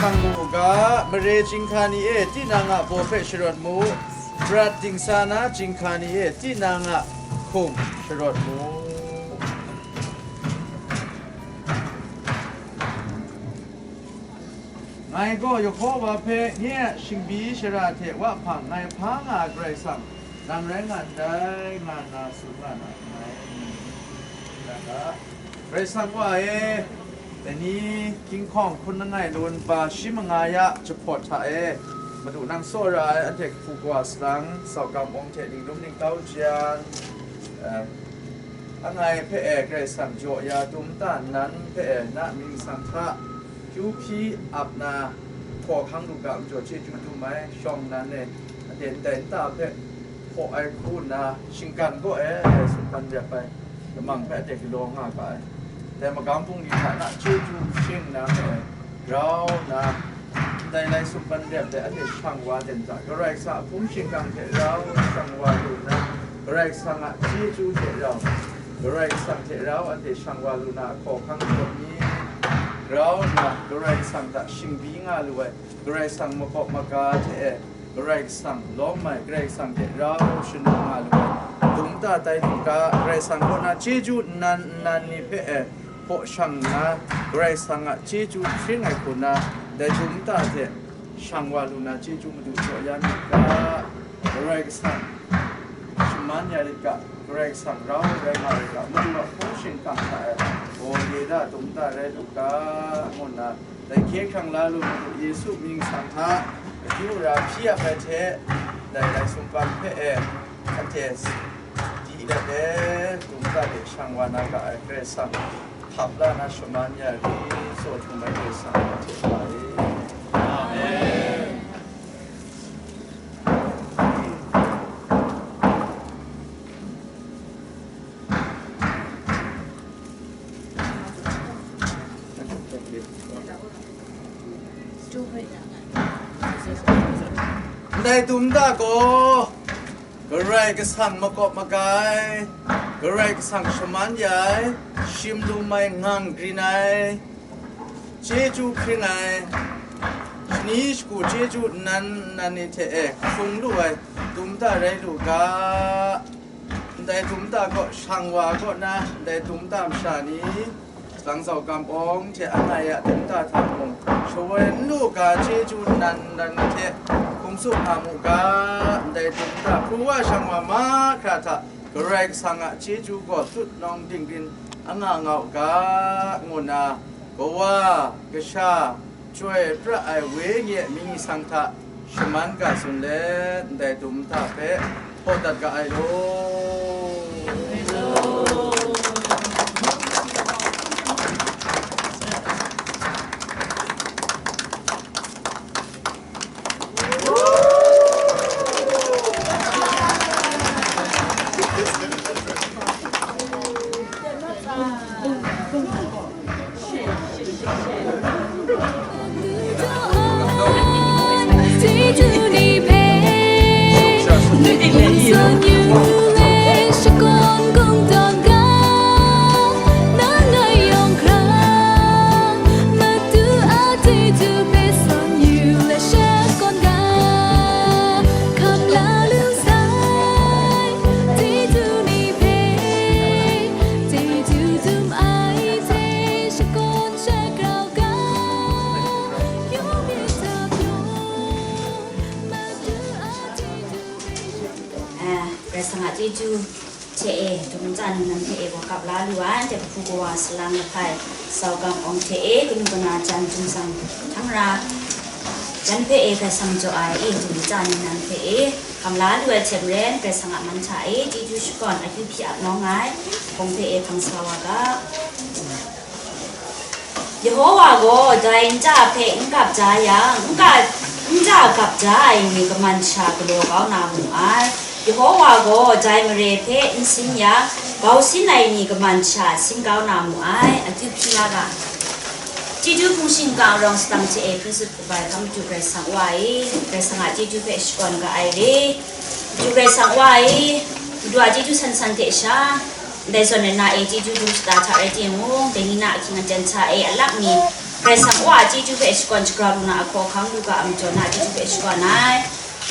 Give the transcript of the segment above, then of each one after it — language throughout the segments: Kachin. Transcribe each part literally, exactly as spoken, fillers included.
Mu u ga, mare chyinghka ni e, tinang a baw hpe sharawt mu, prat dingsa na chyinghka ni e, tinang a hkum sharawt mu. Ngai gaw Yehova hpe nye a shingbi shara hte wa hpang ngai hpa nga ai Karai Kasang, nang rai nga ndai, nga nna tsun nga na nngai. Karai Kasang wa e, dai ni, hkinghkawng hkun langai lun ba shi manga ya jahpawt hta e, Madu nang tsawra ai anhte kahpu kawa salang, saugam awng hte ninglum ningtau jan, eh, langai hpe e Karai Kasang jaw ya dum nta nan hpe e na mying sang hta, kyu hpyi ap na, hkaw hkang lu ga majaw chyeju dum ai, shawng nnan e, aten ndai nta hpe hpaw ai hku nna, shinggan kaw e sumpan rep ai lamang hpe ate galaw nga ga ai. Dai magam bungli hta na chyeju shing na hpe grau nna, ndai lai sumpan rep ai ate shang wa ten hta, Karai Kasang a hpung shingkang hte rau shang wa lu nna, Karai Kasang a chyeju hte rau, Karai Kasang hte rau ante shang wa lu na, hkaw hkang jaw mi grau nna, Karai Kasang hta shingbi nga lu ai, Karai Kasang makawp maga hte e, Karai Kasang lawm ai, Karai Kasang hte rau shanung nga lu ai, dum nta tai lu ga, Karai Kasang kaw na chyeju nnan nnan ni hpe e hpaw shang nna, Karai Kasang a chyeju hpring ai hku na, dai dum nta hte shang wa lu na, chyeju Madu jaw ya myit ga, Karai Kasang shaman ya rit ga, Karai Kasang rau rai nga rit ga, Madu a hpung shingkang hta e, gaw ye da dum nta rai lu ga, ngu nna, dai hkye hkrang la lu Madu Yesu mying sang hta, akyu ara hpyi ap ai hte, dai lai sumpan hpe e, anhte di dat e, dum nta de shang wa na ga ai Karai Kasang, hkap la na shaman ya ri, tsaw htum ai Karai Kasang, anhte hpa e. Amen. Ndai dum nta gaw, Karai Kasang makawp maga ai, Karai Kasang shaman ya ai, shim lum ai ngang grin ai, chyeju hpring ai, shani shagu chyeju nnan nnan ni hte e hkrung lu ai dum nta rai lu ga. Ndai dum nta kaw shang wa kaw na, ndai dum nta masha ni, salang zau gam awng hte angai a dum nta hta mung, shawan n lu ga chyeju nnan nnan hte hkum tsup nga mu ga, ndai dum nta hpru wa shang wa mahkra hta Karai Kasang a chyeju gaw tutnawng dingrin anga nga u ga, ngu nna, Kawa, Kasha, Chyoi pra ai Wenyi a mying sang hta shaman ga tsun let, ndai dum nta hpe hpaw dat ga ai law. Karai Kasang a chyeju hte e, dum nta ningnan hte e, wa kap la lu ai, anhte kahpu kawa salang lahpai, sau gam awng hte e, kanu kana jan htum sang htangra, jan hpe e, Karai Kasang jaw ai e, dum nta ningnan hte e, hkam la lu ai hte maren, Karai Kasang a man hta e, chyeju shakawn, akyu hpyi ap nawng ai, hpawng hpe e hpang sa wa ga. Yehowa gaw dai nta hpe n gap ja yang, n ga, nta gap ja ai ni kaman sha galaw kau na mu ai. Yehowa gaw dai mare hpe n sin yang, grau sin ai ni kaman sha sin kau na mu ai. Akyu hpyi nga ga. Chyeju hpung shingkang arawng sadang hte e hpring tsup kaba ai hkam Madu Karai Kasang Wa e, Karai Kasang a chyeju hpe shakawn ga ai re. Madu Karai Kasang Wa e, Madu a chyeju san san hte sha, ndai zawn na e chyeju dum shata hta rai timung, dai ni na ahkying aten hta e alak mi, Karai Kasang Wa a chyeju hpe shakawn shagrau lu na a hkawhkang lu ga a majaw na a chyeju hpe shakawn ai.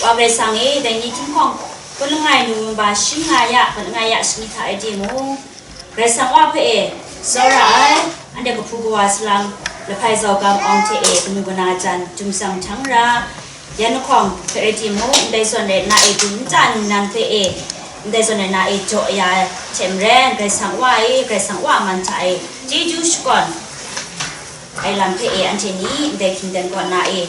Wa Karai Kasang e, dai ni hkying hkawng, hpung langai November shi nga ya, hpung langai ya shani hta e timung, Karai Kasang Wa hpe e, tsawra ai, anhte kahpu kawa salang, lahpai zau gam awng hte e, kanu kana jan, jum tsang htan ra, yan lahkawng hpe rai timung, ndai zawn rai nna e, dum nta ningnan hpe e, ndai zawn rai nna e, jaw ya ai hte maren, Karai Kasang Wa e, Karai Kasang Wa a man hta e, chyeju shakawn ai lam hpe e, anhte ni ndai hkying dan kaw na e,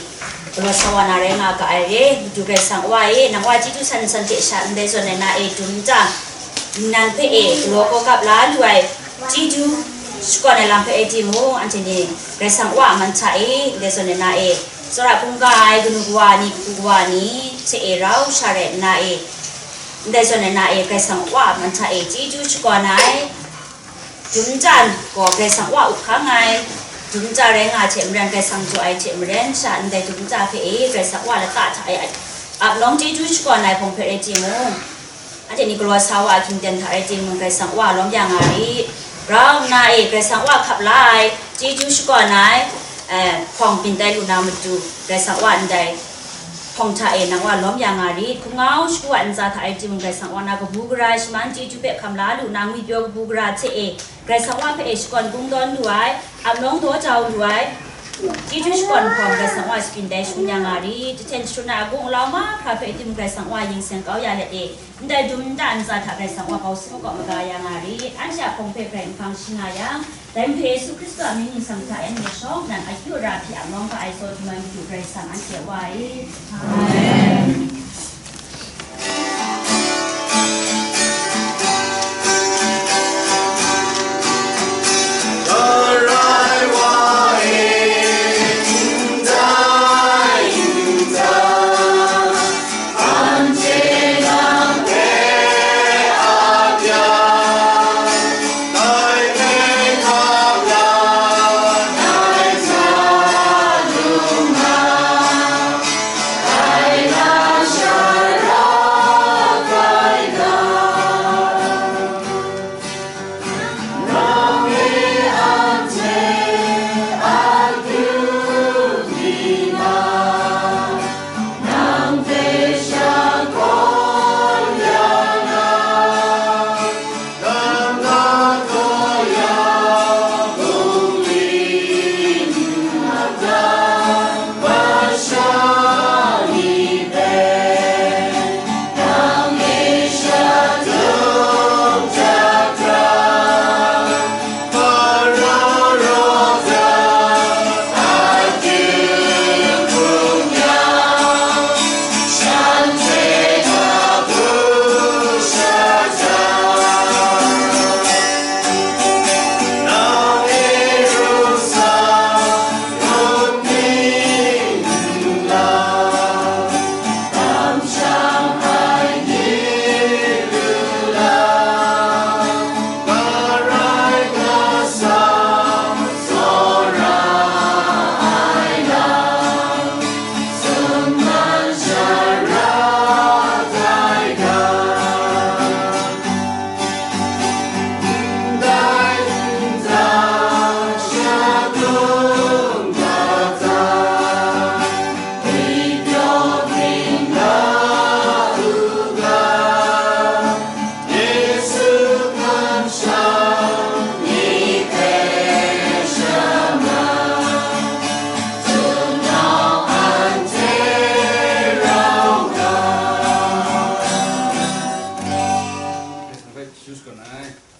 galaw sa wa na rai nga ga ai re, Madu Karai Kasang Wa e, nang Wa chyeju san san hte sha ndai zawn ai na e, dum nta ningnan hpe e, galaw kau gap la lu ai chyeju shakawn ai lam hpe e timung, anhte ni Karai Kasang Wa a man hta e, ndai zawn ai na e, tsawra hkungga ai kanu kawa ni, kahpu kawa ni, hte e rau sha rai nna e, ndai zawn ai na e, Karai Kasang Wa a man hta e, chyeju shakawn ai. Dum nta gaw Karai Kasang Wa up hkang ai, dum nta rai nga hte maren, Karai Kasang jaw ai hte maren, sha ndai dum nta hpe e Karai Kasang Wa lata hta e ap nawng chyeju shakawn ai hpawng hpe rai timung, anhte ni galaw sa wa a hkying dan hta rai timung, Karai Kasang Wa lawm ya nga rit. Grau nna e Karai Kasang Wa hkap la ai, chyeju shakawn ai, eh, hpawng byin tai lu na matu, Karai Kasang Wa ndai hpawng hta e nang Wa lawm ya nga rit. Hkungau shagu a ntsa hta rai timung, Karai Kasang Wa na kabu gara ai shaman chyeju hpe hkam la lu na, ngwipyaw kabu gara hte e, Karai Kasang Wa hpe e shakawn kungdawn lu ai, ap nawng daw jau lu ai, chyeju shakawn hpawng Karai Kasang Wa shabyin dai shangun ya nga ri, jahten jahkrung ai a gung alau mahkra hpe tim Karai Kasang Wa yin seng kau ya let e, ndai dum nta ntsa hta Karai Kasang Wa bau si makawp maga ya nga ri, anhte a hpawng hpe Karai Kasang shi nga yang, dai Madu Yesu Hkristu a mying ningsang hta e, anhte shawng nnan akyu ara hpyi ap nawng ga ai zawn, Karai Kasang anhte Wa e. Amen.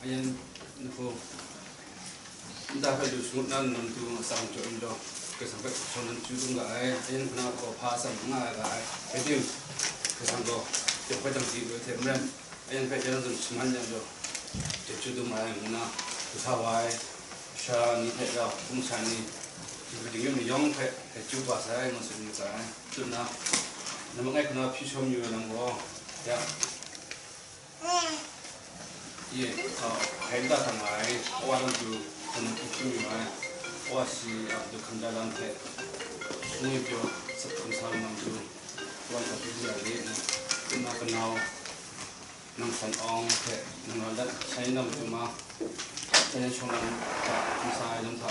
Ayan, nako, nta hpe lu shangut na nnan tu atsam jaw in law, Karai Kasang hpe hkawm nan chyu dum ga ai, ayan hpuna gaw hpa atsam n nga ai ga ai, rai tim, Karai Kasang gaw, yawng hpe dang di lu ai hte maren, ayan hpe ya na zawn shaman yang jaw, chye chyu dum ai, ngu na, du sa wa ai, sha ni hte rau, hpung sha ni, dinghku dingyut ni yawng hpe, hte chyu ba sai, ngu tsun yu ga ai, tsun na, namang e hkuna hpyi shawm yu ai lam gaw, ya, Ye, a, hkrai nta hkang ai, Awa Lawngju, hkun hkun hkying yu ai, Awa Shi a matu hkam da lam hte, ngwi pyaw, sap hkam sa lam tu, Awa Lawngju hkam ya le, nna kanau, nang san awng hte, nang rawt dat, shai na matu ma, shai na shawng lam hta, hkam sa ai lam hta,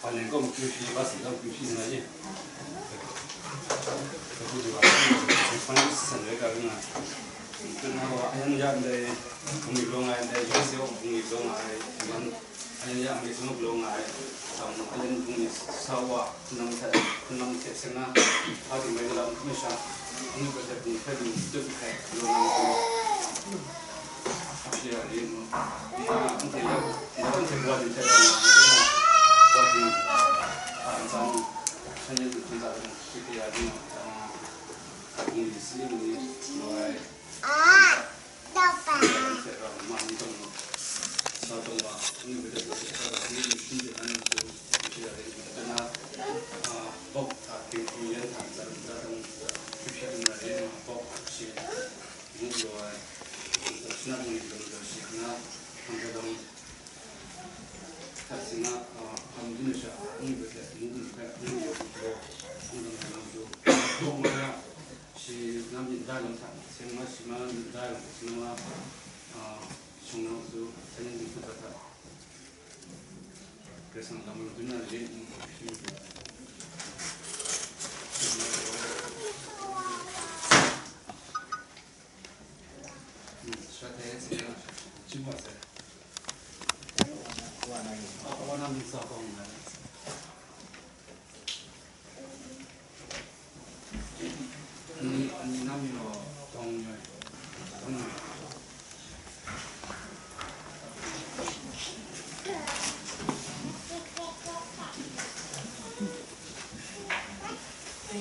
Hpa nang kaw makyu shi, hpa si kaw makyu shi nga ye. Kabu de wa, hpa ni san rai ka ring nga. Kana wa, ayan ya ndai, bungli long ai ndai, yong se wa bungli long ai, ayan, ayan ya mi sung long ai, sam ayan bungli sa wa, kunam hte, kunam hte seng na, hpa di mai lam, mi sha, ni ko hte bungli hte bungli tup hkai, long ai, Apya rin, anhte ya, anhte buat din hte rau nga ai, buat din, a, ntsa ni, shan yan din hte ntsa ni, apya rin, a, a, ni si ni, lo ai, hte rau, ma ni tong lo, sa tong wa, ni bede lo, sa da, ni ni shi de an lo, apya rin, na, a, bok, a, ting ting yan, a, ntsa ni, ntsa tong, apya rin, bok, shi. Ngu lu ai, Krishna mung ni lung daw shi hkra, hkam daw dang, hkrat sing a, a, hkam dun ai sha, ngu lu hte, ngu lu hpe, ngu lu hpe, ngu lu hpe, ngu lu hpe, shi nam yin dai lam hta, seng ma shi ma yin dai lam hta, shi ma, a, shung na su, sa yin ding hkut hta, Karai Kasang lam dun na yin,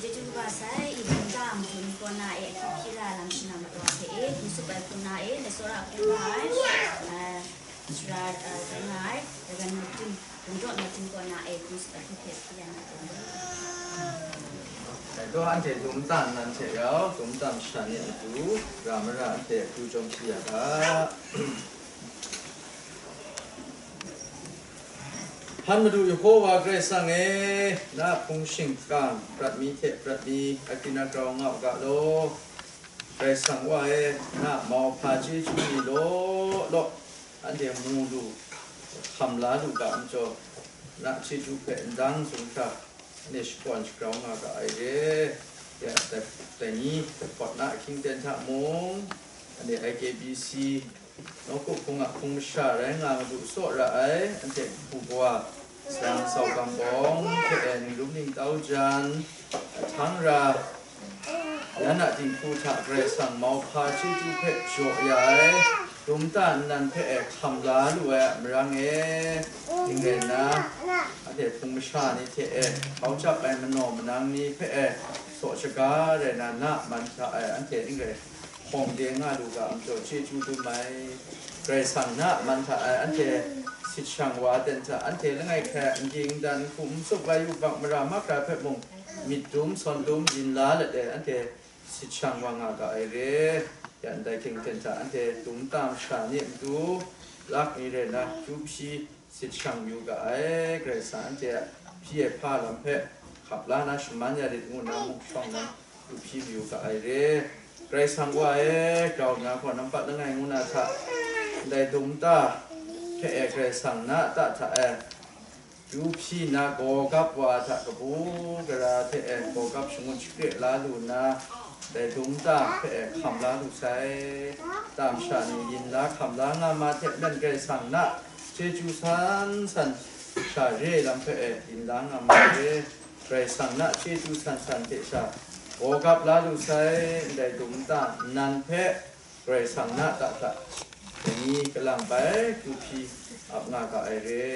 Chyeju kaba sai, i hpung ta a matu ni kaw na e, ahkyi hpyi la ai lam shanang mat wa hte e, hpung sup ai hpung na e, hpung ra ai, eh, sara, eh, rai nga ai, Rev. Martin, hpung Rawt na htingkaw na e, Kris ahtu hte hpyi ya na taw? Dai gaw anhte dum nta nnan hte rau, dum nta masha ni a matu, ra mara anhte akyu jawm hpyi ya ga. Hpan Madu Yehowa Karai Kasang e, na hpung shingkang prat mi hte prat mi, akina grau nga u ga law. Karai Kasang Wa e, na mauhpa chyeju ni law law, anhte mu lu, hkam la lu ga majaw, na chyeju hpe ndang zun hkra, anhte shakawn shagrau nga ga ai re. Ya, dai, dai ni, dai hpawt na ahkying ten hta mung, anhte I K B C, nawku hpung a hpung masha rai nga madu saw ra ai, anhte hku kawa, salang sau gam bawng hte e, ningrum ningtau jan, ahkang ra, yan a dinghku hta Karai Kasang mauhpa chyeju hpe jaw ya ai, dum nta nnan hpe e hkam la lu ai a marang e, ning rai nna, anhte hpung masha ni hte e, hkau cap ai manaw manang ni hpe e, saw shaga rai na, na man hta e, anhte ning rai hpawng de nga lu ga majaw, chyeju dum ai. Karai Kasang na man hta e, anhte sit shang wa ten hta, anhte langai hkrai a n ging dan, n hkum, n tsup, wai yubak mara mahkra hpe mung, myit dum, sawn dum, yin la let e, anhte sit shang wa nga ga ai re. Ya ndai hkying hten hta anhte dum nta masha ni a matu, lak mi rai na, kyu hpyi sit shang yu ga ai. Karai Kasang anhte a hpyi ai hpa lam hpe hkap la na shaman ya rit ngu na mung shawng na, kyu hpyi mayu ga ai re. Karai Kasang Wa e, grau nna gaw nampat langai ngu na hta, ndai dum nta hpe e Karai Kasang na ta hta e, kyu hpyi nna, gawgap wa hta kabu gara hte e gawgap shangun shakre la lu nna, dai dum nta hpe e hkam la lu sai. Nta masha ni yin la hkam la nga ma hte maren Karai Kasang na chyeju san san sha re ai lam hpe e yin la nga ma re. Karai Kasang na chyeju san san hte sha gawgap la lu sai. Ndai dum nta nnan hpe Karai Kasang na ta hta, dai ni kalang bai kyu hpyi ap nga ga ai re.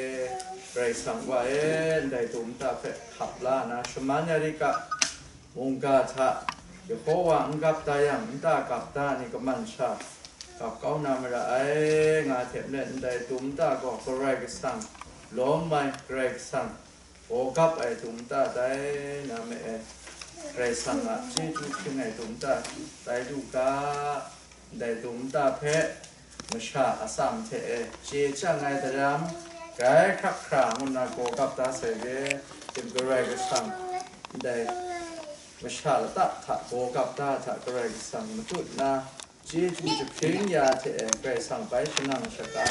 Karai Kasang Wa e, ndai dum nta hpe hkap la na shaman ya rit ga, mungga hta Yehowa n gap da yang, nta gap da ni kaman sha gap kau na mara ai, nga hte maren ndai dum nta gaw Karai Kasang lawm ai, Karai Kasang gawgap ai dum nta tai na me e, Karai Kasang a chyeju hpring ai dum nta tai lu ga, ndai dum nta hpe masha atsam hte e chye chyang ai daram, grai hkrak hkra ngu nna gawgap da sai re. Tim Karai Kasang ndai masha lata hta gawgap da hta Karai Kasang matut nna, chyeju jahpring ya hte e Karai Kasang bai shangang shaka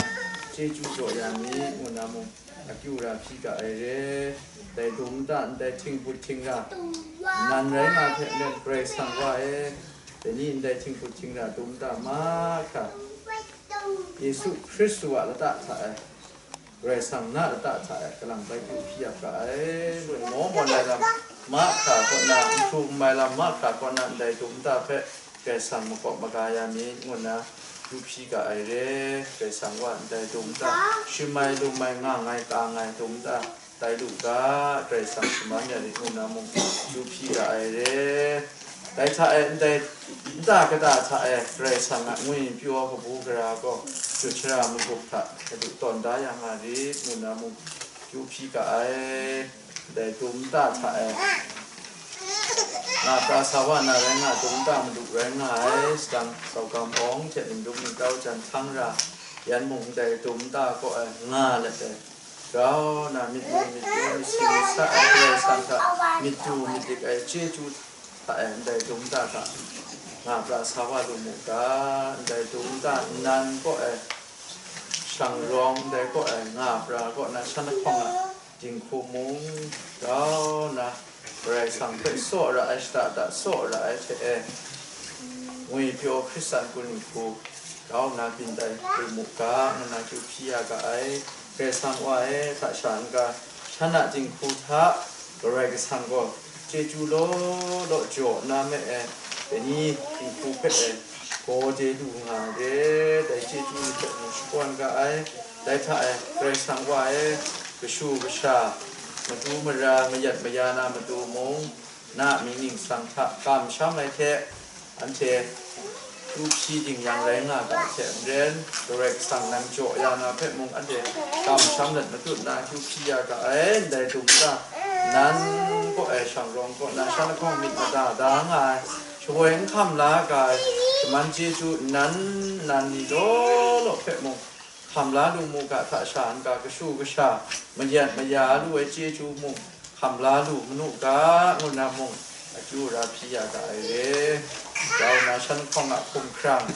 chyeju jaw ya mi, ngu na mung akyu ra hpyi ga ai re. Dai dum nta ndai htingbut htingra nan rai nga hte maren Karai Kasang Wa e, dai ni ndai htingbut htingra dum nta mahkra Yesu Hkristu a lata hta e, Karai Kasang na lata hta e kalang bai kyu hpyi ap ga ai. Maw mawn ai lam mahkra kaw na, n hkrum ai lam mahkra kaw na, ndai dum nta hpe Karai Kasang makawp maga ya mi, ngu nna kyu hpyi ga ai re. Karai Kasang Wa ndai dum nta, shim ai, lum ai, ngang ai, kang ai dum nta tai lu ga, Karai Kasang shaman ya rit ngu nna mung kyu hpyi ga ai re. Dai hta e, ndai nta kata hta e Karai Kasang a ngwipyaw kabu gara gaw, jut shara magup hta madu tawn da ya nga rit, ngu nna mung kyu hpyi ga ai. Dai dum nta hta e, nga pra sa wa na rai nga, dum nta madu rai nga ai, sadang sau gam awng hte ningdum ningtau jan hkang ra, yan mung dai dum nta kaw e nga let ai, grau na myit mu myit pyaw, myit sin myit sa ai Karai Kasang hta myit du myit dik ai chyeju hta e ndai dum nta hta nga pra sa wa lu mu ga, ndai dum nta nnan kaw e, shang rawng ndai kaw e, nga pra kaw na shan lahkawng a dinghku mung, grau na Karai Kasang hpe tsaw ra ai, shada da tsaw ra ai hte e, ngwipyaw Hkristan kun dinghku, grau na byin tai lu mu ga, ngu na kyu hpyi ya ga ai. Karai Kasang Wa e, hta sha n-ga, shan a dinghku hta Karai Kasang gaw chyeju law law jaw nna me e, dai ni dinghku hpe e gaw de lu nga ai re, dai chyeju ni hpe mung shakawn ga ai. Dai hta e, Karai Kasang Wa e, kashu kasha, matu mara, mayat maya na matu mung, na mying ningsang hta kamsham ai hte, anhte Kyu hpyi ding yang rai nga ga hte maren, Karai Kasang nan jaw ya na hpe mung anhte kamsham let matut na kyu hpyi ya ga ai, ndai dum ta nan kaw ai shang rawng kaw na shan lahkawng myit mada da nga ai, shawoi n hkam la ga ai, shaman chyeju nan, nan ni law law hpe mung, hkam la lu mu ga hta sha n-ga kashu kasha, mayat maya lu ai chyeju mung, hkam la lu manu ga, ngu na mung, akyu ra hpyi ya ga ai re. Grau na shan hkawng a hkumhkrang,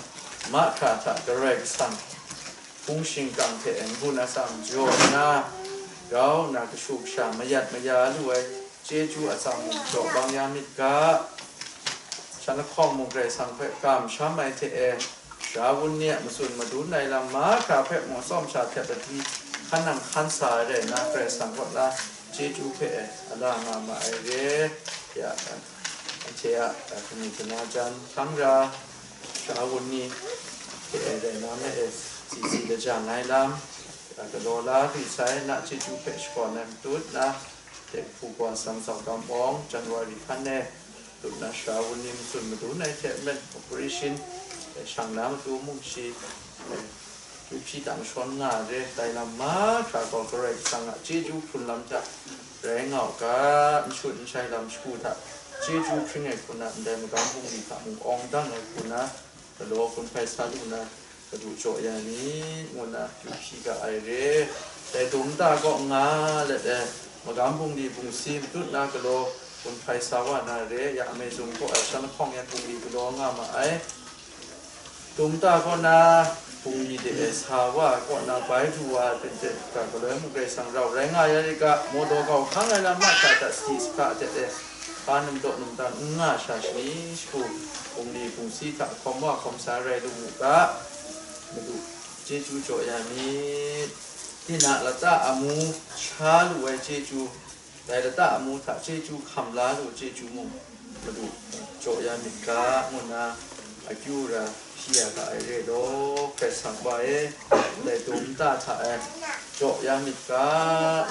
mahkra hta Karai Kasang, hpung shingkang hte n-gun atsam jaw nna, grau na kashu kasha mayat maya lu ai chyeju atsam mung jaw bang ya myit ga, shan lahkawng mung Karai Kasang hpe kamsham ai hte e, sara wun ni a matsun madun ai lam mahkra hpe mung atsawm sha hte pati hkan nang hkan sa ai rai nna, Karai Kasang kaw na chyeju hpe e ala nga ma ai re. Ya, anhte a kanu kana jan hkang ra, sara wun ni hpe e rai na me e, sisi lajang ai lam, galaw la ri sai na chyeju hpe shakawn ai matut na, Hte hpu gaw Sang Tsau Gam Awng, January hkan e, lup na sara wun ni matsun madun ai hte maren, operation, eh, shang na matu mung shi, eh, kyu hpyi tang shawn nga ai re, tai lam mahkra gaw Karai Kasang a chyeju hkrun lam hta rai nga u ga, n shut n shai lam shagu hta chyeju hpring ai hku na, ndai magam bungli hta mung awng dang ai hku na, galaw hkun hpai sa lu na, Madu jaw ya ai ni, ngu na kyu hpyi ga ai re. Dai dum nta kaw nga let ai, magam bungli bungsi matut na galaw hkun hpai sa wa na re, ya amai zung kaw ai shan lahkawng yan bungli galaw nga ma ai. Dum nta kaw na bungli de ai sa wa kaw na bai du wa ai hpyen hte, ga galoi mung Karai Kasang rau rai nga ya ri ga, maw daw kau hkang ai lam mahkra hta sadi sahka de ai, hpa num daw num dan n nga sha shani shagu, bungli bungsi hta hkawm wa hkawm sa rai lu mu ga, Madu chyeju jaw ya myit. Tinang lata amu sha lu ai chyeju, dai lata amu hta chyeju hkam la lu chyeju mung, Madu jaw ya myit ga, ngu na akyu ra hpyi ya ga ai re law, Karai Kasang Wa e, dai dum nta hta e jaw ya myit ga,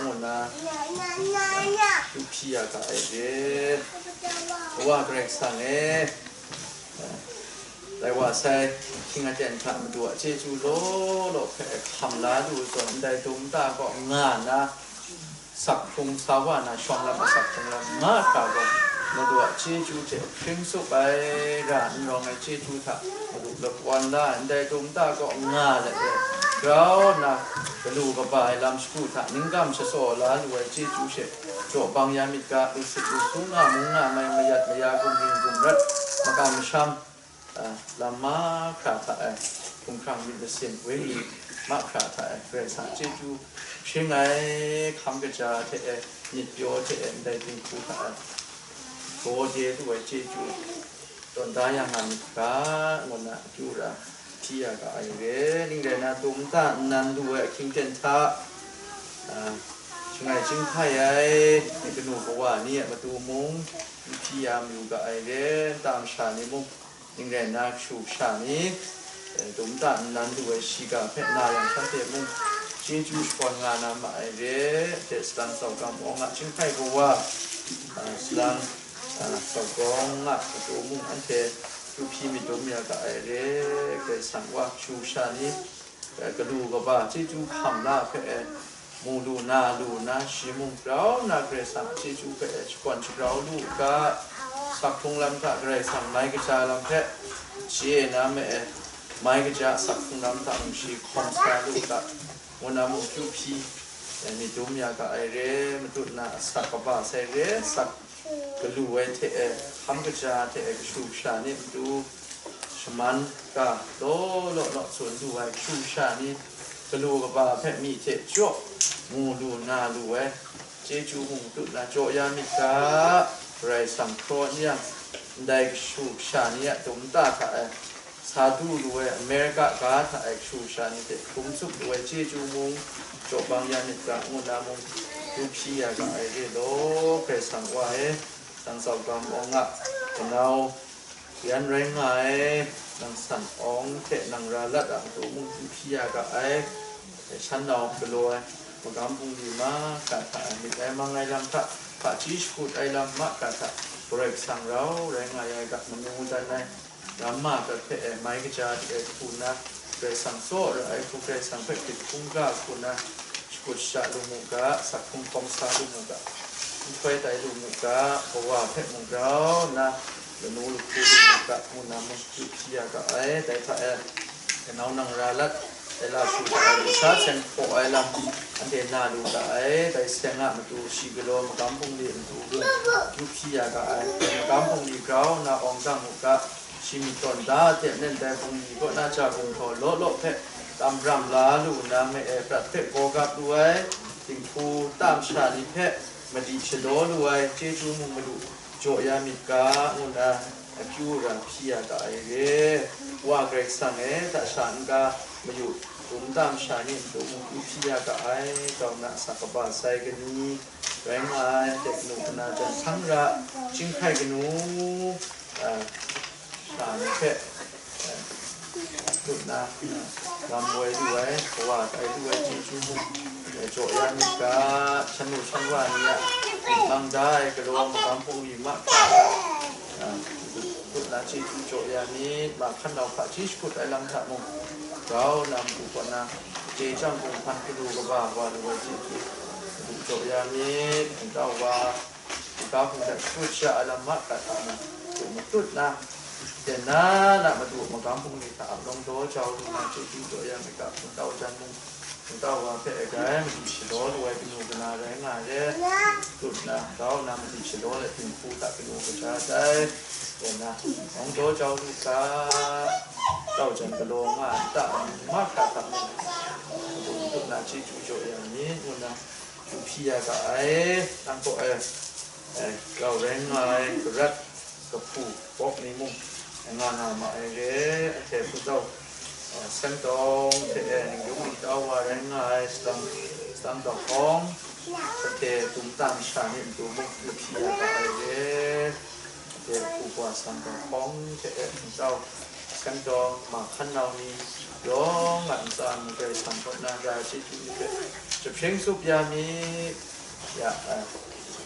ngu na kyu hpyi ya ga ai re. Wa Karai Kasang e, dai wa sai hkying aten hta Madu a chyeju law law hpe hkam la lu zawn, ndai dum nta kaw nga na, sak hkrung sa wa na shawng lam a sak hkrung lam mahkra gaw, Madu a chyeju hte hpring tsup ai ra n rawng ai chyeju hta Madu lap wan la ai, ndai dum nta kaw nga let e, grau nna galu kaba ai lam shagu hta ning gam shatsaw la lu ai chyeju she jaw bang ya myit ga, lu sit lu su nga mung nga mai, mayat maya, gumring gumrat, makam masham, a, lam mahkra hta e, hkumhkrang myit masin, wenyi mahkra hta e, Karai Kasang chyeju hpring ai hkam kaja hte e, myit pyaw hte e, ndai dinghku hta e, gaw de lu ai chyeju tawn da ya nga myit ga, ngu na akyu ra hpyi ya ga ai re. Ning rai na, dum nta nnan lu ai ahkying ten hta, a, shangai chyinghkai ai kanu kawa ni a matu mung, n hpyi ya mayu ga ai re, nta masha ni mung, ning rai nna kashu kasha ni, eh, dum nta nnan lu ai shiga hpe na yang shanhte mung chyeju shakawn nga na ma ai re. Hte salang tsau gam awng a chyinghkai kawa, ah, salang, ah, tsau gawng a matu mung anhte kyu hpyi myit dum ya ga ai re. Karai Kasang Wa, kashu kasha ni, eh, galu kaba chyeju hkam la hpe, eh, mu lu na lu na, shi mung grau na Karai Kasang a chyeju hpe, eh, shakawn shagrau lu u ga, sak hkrung lam hta Karai Kasang mai kaja lam hpe, chye na me, eh, mai kaja sak hkrung lam hta mung shi hkawm sa lu u ga, ngu na mung kyu hpyi, eh, myit dum ya ga ai re, matut na asak kaba sai re, sak galu ai hte e, hkam kaja hte e, kashu kasha ni matu shaman ga law law naw tsun lu ai kashu kasha ni, galu kaba hpe myi hte jaw mu lu na lu ai, chyeju mung tut na jaw ya myit ga, Karai Kasang hkraw n yang, ndai kashu kasha ni a dum nta hta e, sa du lu ai Amerika ga hta e kashu kasha ni hte hkrum tsup lu ai chyeju mung jaw bang ya myit ga, ngu na mung kyu hpyi ya ga ai re law, Karai Kasang Wa e, nang tsau gam awng a kanau yan rai nga ai, nang san awng hte nang ra lat a matu mung kyu hpyi ya ga ai, shan nau galaw ai, magam bungli mahkra hta e, myit ai mang ai lam hta, hpaji shakut ai lam mahkra hta, Karai Kasang rau rai nga ya ai ga, manu dan ai, Ramma prat hpe e mai kaja de e hku nna, Karai Kasang tsaw ra ai hku, Karai Kasang hpe hkrit hkungga hku nna, shakut sha lu mu ga, sak hkrung hkawm sa lu mu ga, nhtoi tai lu mu ga, kawa hpe mung grau nna, lanu lahku lu mu ga, ngu nna mung yu hpyi ya ga ai. Dai hta e, kanau nang ra lat, Ela shu hta ai lu sa seng hpaw ai lam, anhte na lu ga ai. Dai seng a matu shi galaw magam bungli matu gun yu hpyi ya ga ai. Magam bungli grau nna awng dang u ga, shi myit tawn da a tep nen dai bungli kaw na ja gumhpraw law law hpe tam ram la lu nna, ma e prat hpe gaw gap lu ai, dinghku ta masha ni hpe madi shalaw lu ai, chyeju mung malu jaw ya myit ga, ngu nna akyu ra hpyi ya ga ai re. Wa Karai Kasang e, hta sha n-ga mayu, dum ta masha ni n-gu mung yu hpyi ya ga ai, grau nna sa kaba sai kani rai nga ai, dai kanu kana jan hkang ra, chyinghkai kanu, a, sha ni hpe, a, tut nna, a, lam woi lu ai, kawa tai lu ai chyeju mung, a, jaw ya myit ga, shan nu shan wa ni a myit mang da ai galaw magam bungli mahkra, a, tut nna chyeju jaw ya myit, ma hkan nau hpaji shakut ai lam hta mung, grau nna matu kaw na, chye chyang hpung hpan galu kaba wa lu ai chyeju, matu jaw ya myit, hpungtau wa, Ga hpung hta shakut sha ai lam mahkra hta na, hku matut na, ten na na matu magam bungli hta ap lawng daw jau lu na, chyeju jaw ya myit ga, hpungtau jan mung, hpungtau wa hpe e grai madi shalaw lu ai kanu kana rai nga ai re, tut na, grau na madi shalaw let dinghku hta kanu kaja tai, ten na, lawng daw jau lu ga, tau jan galaw nga ai nta mahkra hta mung, matu matut na, chyeju jaw ya myit, ngu na, Yu hpyi ya ga ai, nang kaw e, e, rau rai nga ai, garat, kahpu, bawk ni mung, e, nga nga ma ai re, anhte hpungtau, e, seng tawng hte, e, ningyung ningtau wa rai nga ai, salang, salang dawng hkawng, anhte tum tam sha ni matu mung, yu hpyi ya ga ai re. Hte hku wa sang ga hkawng hte e hpungtau, seng tawng, ma hkan nau ni, yawng a ntsa mung Karai Kasang kaw na ra chyeju ni hpe jahpring tsup ya myit. Ya, e,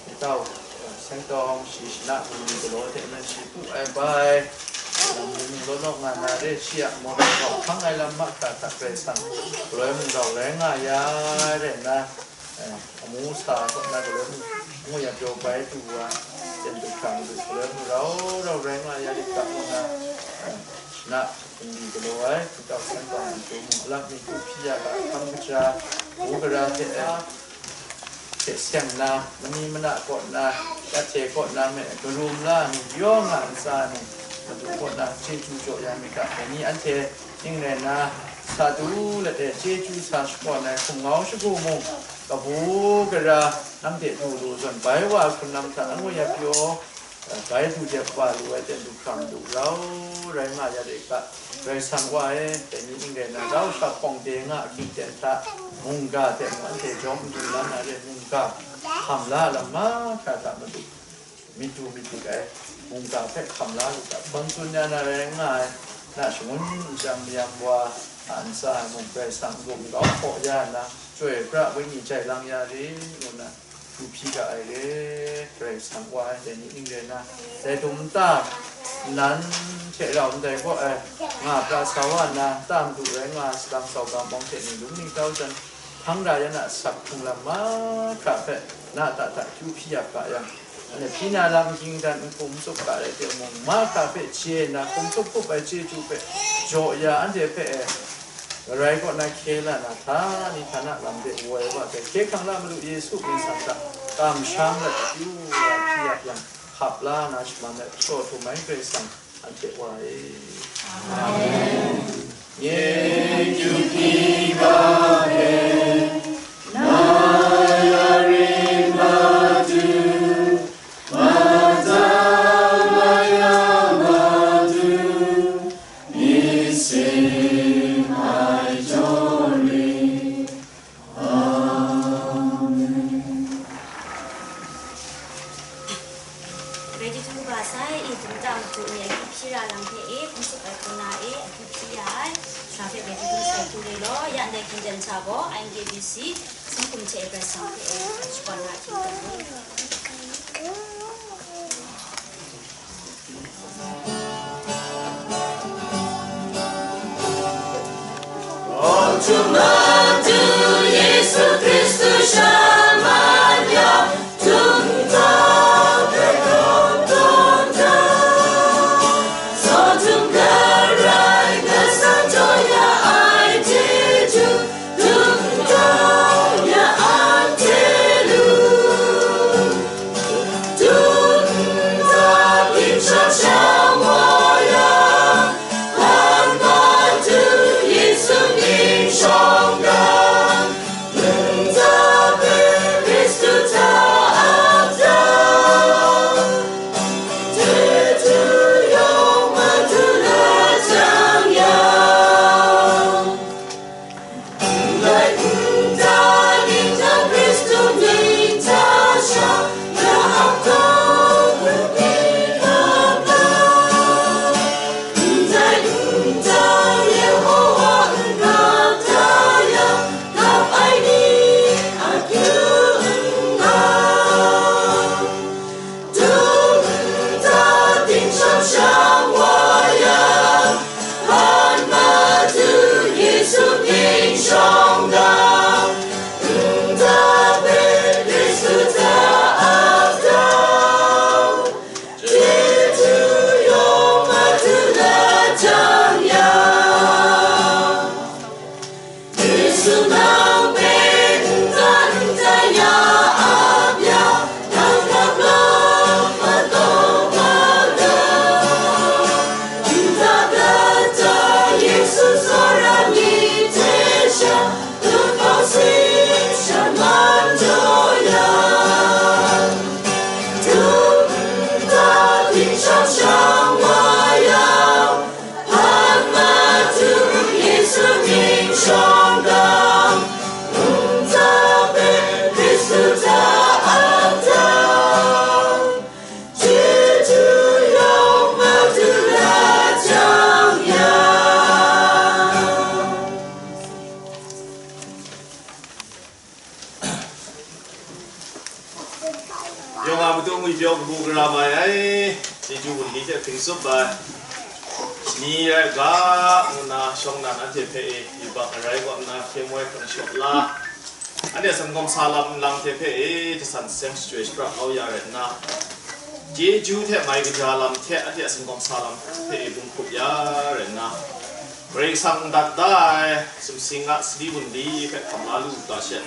hpungtau, e, seng tawng, shi shana bungli galaw hte nan shi pu ai bai, lam ni mung law law nga na re, shi a mawng rau hkang ai lam mahkra hta Karai Kasang galoi mung rau rai nga ya re nna, E, amu sa kaw na galoi mung, ngu ya pyaw bai du wa, ten du hkra madu galoi mung rau rau rai nga ya lit ga ngu na, e, na, bungli galaw ai, hpungtau san bang matu mung, alam ni hku hpyi ya ga, hkam kaja, bu gara hte, e, hte seng na, mani mana kaw na, ya hte kaw na me, garum la ni, yawng a ntsa ni, madu kaw na, chyeju jaw ya myit ga, dai ni anhte, ning rai nna, sa du let e, chyeju sa shakawn ai hkum ngau shagu mung, kabu gara, nang de du lu zawn, bai wa hkrun lam hta angu ya pyaw, bai du jep wa lu ai ten du hkra madu rau rai nga ya de ga, Karai Kasang wa e, dai ni ning rai nna, rau shak hpawng de nga ahkying ten hta, mungga hte mung anhte jawm n du la na re, mungga hkam la lam mahkra hta madu, myit du myit dik ai mungga hpe hkam la lu ga, hpang tsun ya na rai nga ai, na shangun nchyang mayam wa a ntsa e mung Karai Kasang n-gun n-gau hpaw ya nna, chyoi pra wenyi jai lang ya rit ngu nna, du hpyi ga ai re, Karai Kasang wa ai, dai ni ning rai nna, dai dum nta, nnan hte rau ndai gaw ai, nga pra sa wa nna, nta madu rai nga ai salang kau ga mawng hte ni lung ningtau jan, hpang ra ya na sak hpung lam mahkra hpe na ta hta kyu hpyi ap ga yang, anhte hpyi na lam ging dan n hkum tsup ga rai timung, mahkra hpe chye nna hkum tsup hkup ai chyeju hpe jaw ya, anhte hpe e, Garai kaw na hkye la na, htani htana lam de woi wa ai hkye hkrang la Madu Yesu myit san hta kamsham let akyu wa hpyi ap yang, hkap la na shaman let, shaw htum ai Karai Kasang anhte wa e. Amen. Nye kyu hpyi ga hpe, na ya ring Madu, Mada maya Madu, myit sin ai jaw ring. Amen. Ready to ba sai, i dum ta matu ni, akyu hpyi ra lam hpe e, hkum tsup ai hpung na e, akyu hpyi ya ai, sha hpe ready to sai hku re law, ya ndai hkying ten hta gaw, I N K B C, sanghkum hte e prai sang hpe e, shakawn na hkying ten hku re. Madu Yesu Kristu shaman ya, tumta pe kawm tawn da. Sawtum garai gasang jaw ya ai chyeju, tumta ya anhte lu. Tumta ginshawng shang wa ya, Hpan Madu Yesu mying shawng ga, nta hpe Hkristu hta ap da, chyeju yawng Madu la jang yang, ndai nta ning hta Hkristu mying hta sha, ya ap kau hkrup mi kap la. Ndai nta Yehowa n kap da yang, kap ai ni akyu n nga. Tumta ginshawng shang wa yang, Hpan Madu Yesu mying shawng ga, nta hpe Hkristu hta ap da, chyeju yawng Madu la jang yang, Yesu nang hpe nta nta ya ap ya, nang hkap lawm matawng hkau da. Nta kata Yesu tsawra mi hte sha, lungpawng si shaman jaw ya, tumta ginshawng shang wa ya, Hpan Madu Yesu mying shawng ga, nta hpe Hkristu hta ap da, chyeju yawng Madu la jang yang. Yawng a matu ngwi pyaw kabu gara mai ai, chyeju wunli hte hpring tsup ai, shani rai u ga, ngu nna shawng nnan anhte hpe e, yubak arai kaw nna hkye moi hkrang shaw la, anhte a singkawm sa lam nlang hte hpe e, jasan seng shachyoi shapra kau ya rai nna, chyeju hte mai kaja lam hte anhte a singkawm sa lam hpe e bung hkrup ya rai nna, Karai Kasang dat da ai sumsing a sali wunli hpe hkam la lu u ga she,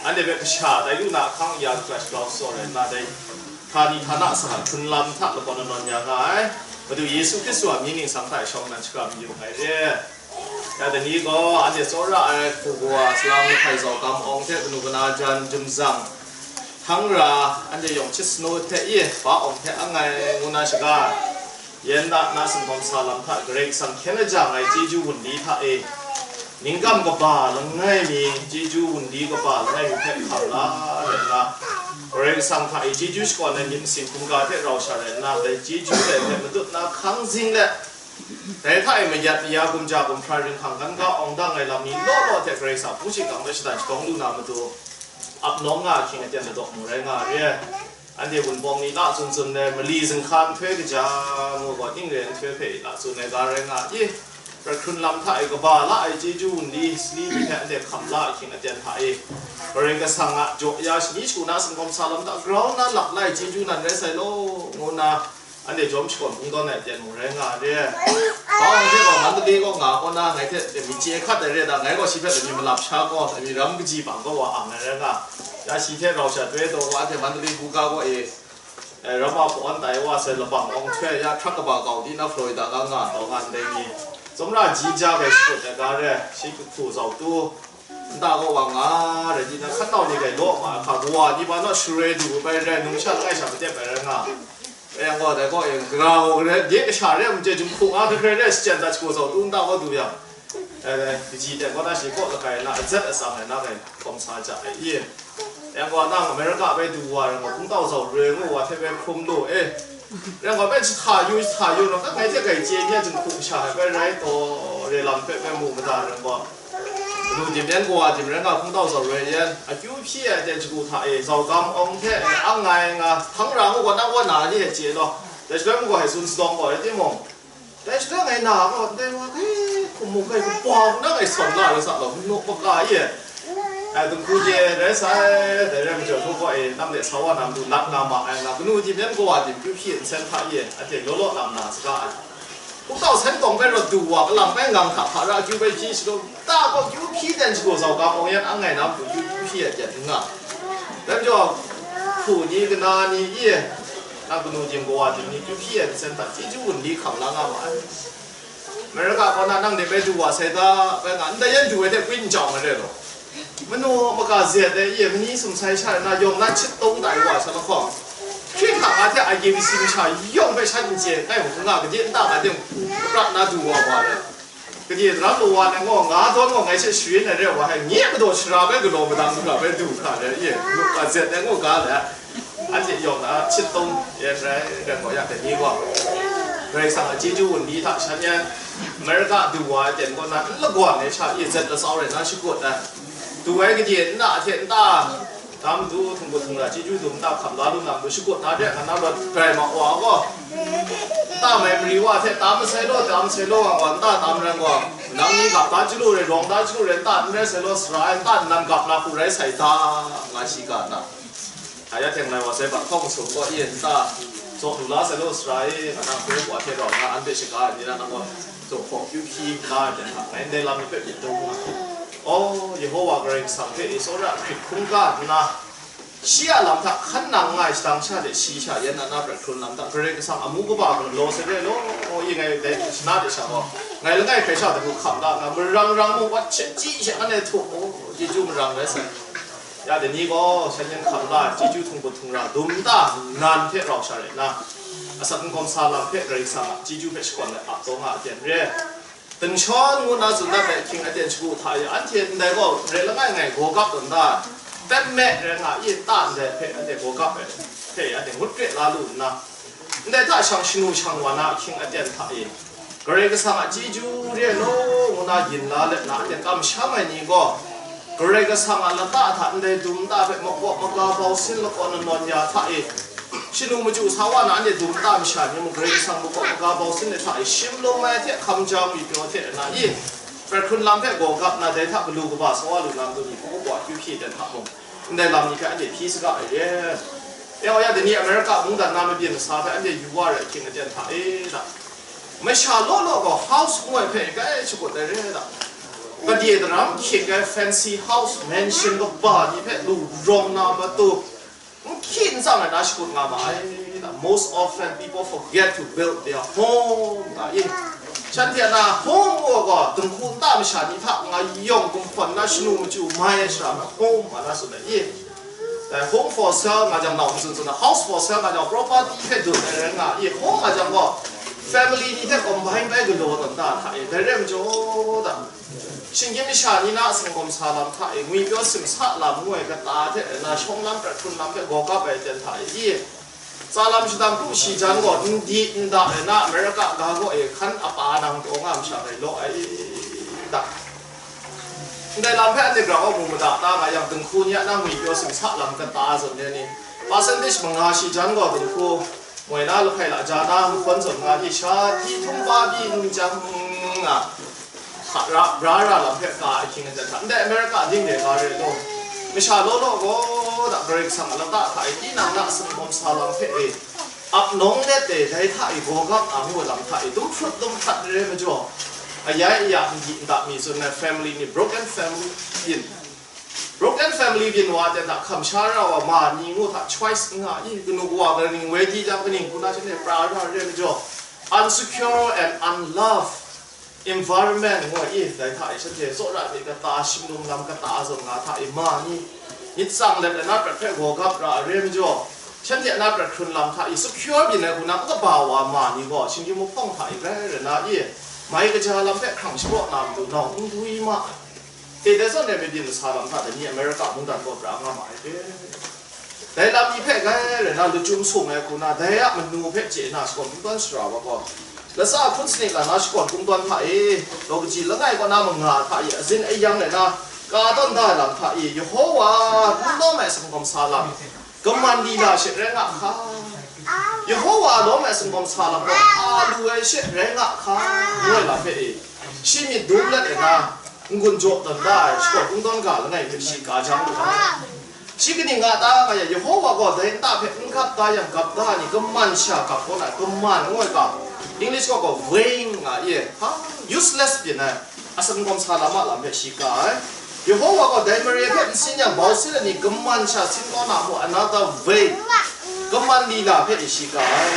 anhte hpe kasha tai lu na ahkang ya lu ga, shagrau shapraw rai nna, dai htani htana sa hkrun lam hta lagawn lanawn ya nga ai Madu Yesu Hkristu a mying ningsang hta e shawng nnan shakram yu ai re. Ya dai ni gaw anhte tsawra ai hku kawa, salang hpai zau gam awng hte kanu kana jan jumzang hkang ra, anhte yawng chyit sanu hte e, pa awng hte ang ai ngu na shaga, yen na na singkawm sa lam hta Karai Kasang hkyen ajang ai chyeju wunli hta e, ningkam kaba langai mi, chyeju wunli kaba langai mi hpe hkam la rai nna, Karai Kasang hta e chyeju shakawn ai myit masin hkungga hte rau sha rai nna, dai chyeju dai hpe matut na hkang zing let, dai hta e mayat maya, gumja gumhpraw, ringhkrang ganga awng dang ai lam ni law law hte Karai Kasang hpung shingkang hpe shatan shadawng lu na matu, ap nawng nga ahkying aten ladaw mu rai nga re. Anhte Wunpawng ni la tsun tsun ai, mali zinghka nhtoi kaja ngu gaw, ning re ai nhtoi hpe la tsun ai ga rai nga i, hkrat hkrun lam hta e kaba la ai chyeju wunli sali ni hpe anhte hkam la ahkying aten hta e, Karai Kasang a jaw ya shani shagu na singkawm sa lam hta grau nna lap la ai chyeju nan rai sai law, ngu nna anhte jawm shakawn hpung tawn ai aten mung rai nga ai re. Bawng hte gaw Mandalay kaw nga kaw na, ngai hte myit chye hkat ai re ai, ngai gaw shi hpe myit malap sha gaw, myit ram kaji bang kaw wa ang ai rai nga. Ya shi hte rau sha toi taw wa, anhte Mandalay buga kaw e, eh, ram a hpawn tai wa sai labang awng hte ya hkrak kaba kau di na Florida ga nga taw nga ndai ni, tsawmra ji ja bai shakut ai ga re, shi hku zau tu, nta kaw wa nga, rai di na, hkan nau ni gai law ma ai hka, kawa ni ba naw sharoi du bai rai, numsha langai sha matep ai rai nga. Rai yang gaw, dai gaw, e, gara gaw, gara de kasha re ai, mung chye, jinghku nga hkrai hkrai re, shachyen dat shagu zau tu nta kaw du yang, eh, kaji ten kaw na shi kaw lakai na, azat atsang ai na gai hkawm sa ja ai i. Rai yang gaw, nang America bai du wa rai gaw, hpungtau zau roi ngu wa hte bai hkrum lu e. Rai yang gaw, bai jahta yu, jahta yu nau, ka ngai hte gai chye ni a jinghku kasha ai bai rai taw, re lam hpe bai mu mada rai gaw, Lu dim yan kawa dim rai nga, hpungtau zau roi yan, akyu hpyi ai aten shagu hta e, zau gam awng hte ang ngai nga, hpang ra ngu gaw, nang gaw na ni e chye law. Dai shaloi mung gaw, hai tsun sadawng gaw rai timung, dai shaloi ngai na gaw, ndai wa hkai, Mung kai kaba hku na kai sawn la rai sa law, manu maka e. Ai, dinghku je rai sai, dai rai majaw, hkawhkwa e, nang de sa wa na matu lat nga ma ai nga, kanu tim yan kawa tim kyu hpyi nsen hta e, a teng law law lam na saga ai. Hkungtau sen tawng bai rawt du wa, kalang bai ngang hta hpa ra kyu bai hpyi shadaw, ta gaw kyu hpyi ten shadaw zau ga pawng yan ang ngai na matu kyu hpyi ai jan n nga. Dai majaw, hpu ni, kana ni e, nang kanu tim kawa tim ni kyu hpyi ai nsen hta chyeju wunli hkam la nga ma ai. America kaw na nang de bai du wa sai ta, bai nga, ndai yan du ai hte kwin chyawm ai re law. Manu maka zet ai, ye mani sumsai sha na yawng na chit tawng tai wa sa lahkawng. Hkrit hkak a hte I K B C masha yawng hpe shan n chye, ngai mung nga gade nta nga ting prat na du wa wa re. Gade daram lu wa na ngaw, nga dawn ngaw ngai hte sharin ai re wa hai, nye madaw shara bai galaw madang lu na bai du hkra re, ye, maka zet ai ngaw ga le. Anhte yawng na chit tawng yan rai, rai gaw ya, dai ni gaw Karai Kasang a chyeju wunli hta shan yan, America du wa ai ten kaw na n lagawn ai sha, i zat lasau rai na shakut ai, du ai gade nna hte nta, dam du, htingbu htingra chyeju dum nta hkam la lu na matu shakut na de, nga na rawt grai ma wa gaw, nta mai mari wa hte tam masai law, tam masai law, wa nta tam rai gaw, nang ni gap ta chyalu rai, rawng ta chyalu rai, nta n rai sai law, sara ai nta nnan gap na hku rai sai ta, nga shi ga na. Aya teng lai wa sai, bat hkawng sum gaw, e nta, zaw lu la sai law, sara e, nga na hkoi wa hte rau na, anhte shaga ai ni na, nang gaw, zaw hkaw kyu hpyi la ai hta, ngai ndai lam ni hpe myit dum nga. O, Yehowa Karai Kasang hpe e tsawra hkrit hkungga nna, shi a lam hta hkan nang nga ai shadang sha de, shi sha yan na na prat hkrun lam hta, Karai Kasang amu kaba gaw law sai re law, o, i ngai dai shana de sha gaw, ngai langai hkrai sha hta hkam da nna, marang rang mung wat she, chyi she, anhte htuk, o, chyeju marang rai sai. Ya, dai ni gaw shan yan hkam la ai, chyeju htingbu htingra dum nta, nnan hte rau sha rai nna, asak n gawm sa lam hpe Karai Kasang a chyeju hpe shakawn ai ap taw nga a ten re. Dingshawng ngu nna tsun dat ai ahkying aten shagu hta e, anhte ndai gaw re langai ngai gaw gap tawn da, tep me rai nga, i nta ndai hpe anhte gaw gap ai hpe anhte ngut kre la lu nna, ndai hta shang shanu shang wa na ahkying aten hta e, Karai Kasang a chyeju re ai law ngu na yin la let na, anhte kamsham ai ni gaw, Karai Kasang a lata hta ndai dum nta hpe makawp maga bau sin lakawn lanawn ya hta e, shanu machyu sa wa na, anhte dum nta masha ni mung Karai Kasang makawp maga bau sin ai hta e, shim lawm ai hte hkam ja ngwi pyaw hte na i, prat hkrun lam hpe gaw gap na, dai hta galu kaba sa wa lu na matu ni hku wa kyu hpyi dan hta mung, ndai lam ni hpe anhte hpyi saga ai re. Ya, ya, dai ni America mungdan na mabyin masa hpe anhte yu wa rai hkying aten hta e da, masha law law gaw house ngu ai hpe bai shakut ai re da, kade daram hkying ai fancy house, mansion kaba ni hpe lu rawng na matu, n hkyi n tsang ai na shakut nga ma ai da. Most often people forget to build their home, nga i. Shanhte a na home gaw dinghku nta masha ni hta nga yawng gumhpraw nna shanu machyu mai ai shara na home, nga na tsun ai i. Dai home for sale nga jang, nau matsun tsun ai, house for sale nga jang, property hpe dun ai rai nga i, home nga jang gaw, family ni hte combine bai galaw tawn da hta e, dai rai majaw da, shinggyim masha ni na sanggawm sa lam hta e, ngwipyaw simsa lam ngu ai kata hte rai na, shawng lam prat hkrun lam hpe gaw gap ai ten hta e, i, tsa lam shadang kru shi jan gaw, n di n da rai na, America ga gaw e, hkan apa nang taw nga masha rai law ai da. Ndai lam hpe anhte grau a mu mada ta nga yang, dinghku ni a na ngwipyaw simsa lam kata zawn re ni, percentage manga shi jan gaw dinghku moi na lahpai la ja na mahkawn zawn nga di sha, hti htum pa byin jang nga, hka ra, bra ra lam hpe ka ai hkying aten hta, ndai America ding de ga re law, masha law law gaw da, Karai Kasang a lata hta e tinang na a sumgawm sa lam hpe e, ap nawng let e, dai hta e gaw gap a ngu ai lam hta e, dum hprut dum hprat re majaw, ayai aya n di n da mi tsun ai family ni, broken family byin, broken family byin wa ten hta hkam sha ra wa ma ni ngu hta choice n nga i, kanu kawa kaning woi di jang, kaning hku na shanhte pra ra re majaw, unsecure and unloved environment ngu ai i, dai hta e shanhte tsawra myit kata, shimlum lam kata zawn nga hta e, ma ni myit tsang let ai na prat hpe gaw gap ra ai re majaw, shanhte a na prat hkrun lam hta e secure byin ai hku na n kaba wa ma ni gaw, shinggyim mahpawng hta e grai rai na i, mai kaja lam hpe hkrang shapraw na matu nau n dwi ma ai. E, dai zawn e mabyin masa lam hta dai ni America mungdan kaw pra nga ma ai hte, dai lam ni hpe grai rai na lachyum sung ai hku na, dai a manu hpe chye na shakawn kungdawn sara wa gaw, latsa hpun sanit la na shakawn kungdawn hta e, daw kaji langai kaw na manga hta e, azin ayang rai na ka tawn da ai lam hta e, Yehowa n lawm ai sanggawm sa lam, kaman lila she rai nga hka, Yehowa lawm ai sanggawm sa lam gaw a lu ai she rai nga hka, ngu ai lam hpe e, Shi myit dum let ai na, n-gun jaw tawn da ai, shakawn kungdawn ga langai hpe shi ka jang lu ai. Shi kaning nga ta nga yang, Yehova gaw dai nta hpe n gap da yang, gap da ai ni kaman sha gap kaw na, kaman ngu ai ga, English gaw gaw vain nga i, ha, useless byin ai, asak n gawm sa lam a lam hpe shi ka ai. Yehova gaw dai mare hpe n sin yang, bau sin ai ni kaman sha sin kaw na mu, another way, kaman lila hpe e shi ka ai.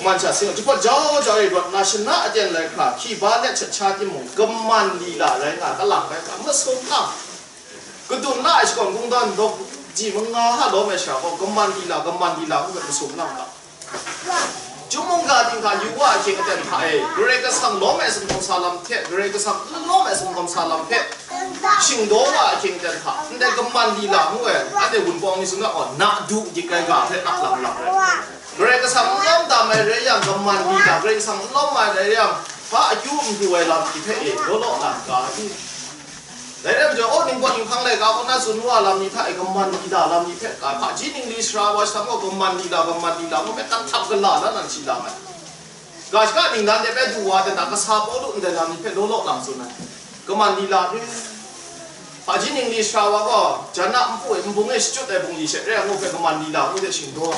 Kaman sha sin, jahpawt jau jau e rawt na, shana aten lai hkra, hki ba let shat sha timung, kaman lila rai nga, kalang rai nga, masum lang. Kadun la ai shakawn kungdawn dawk ji manga ha lawm ai sha gaw, kaman lila, kaman lila ngu hpe masum lang ga. Chyum mungga ting hta yu wa ahkying aten hta e, Karai Kasang lawm ai sumhkawm sa lam hte, Karai Kasang n lawm ai sumhkawm sa lam hpe shingdaw wa ahkying aten hta, ndai kaman lila ngu ai, anhte Wunpawng ni tsun ga, na du dik ai ga hpe na lang lang rai. Karai Kasang n lawm dam ai rai yang, kaman lila, Karai Kasang n lawm ai rai yang, hpa akyu n pru ai lam ni hpe e, law law na ga ai. Dai rai majaw, oh, ningpawt ninghpang laika kaw na tsun wa lam ni hta e, kaman lila lam ni hpe, ka, hpaji ningli sara wa sham gaw, kaman lila, kaman lila ngu hpe, htap htap gala na nan shi lam ai. Ga shaka ningnan de bai du wa, dai na kasa Pawlu ndai lam ni hpe law law lang tsun ai. Kaman lila hpe, hpaji ningli sara wa gaw, jan a npu e, nbung e shachyut ai bungli she re ai ngu hpe, kaman lila ngu de shingdaw.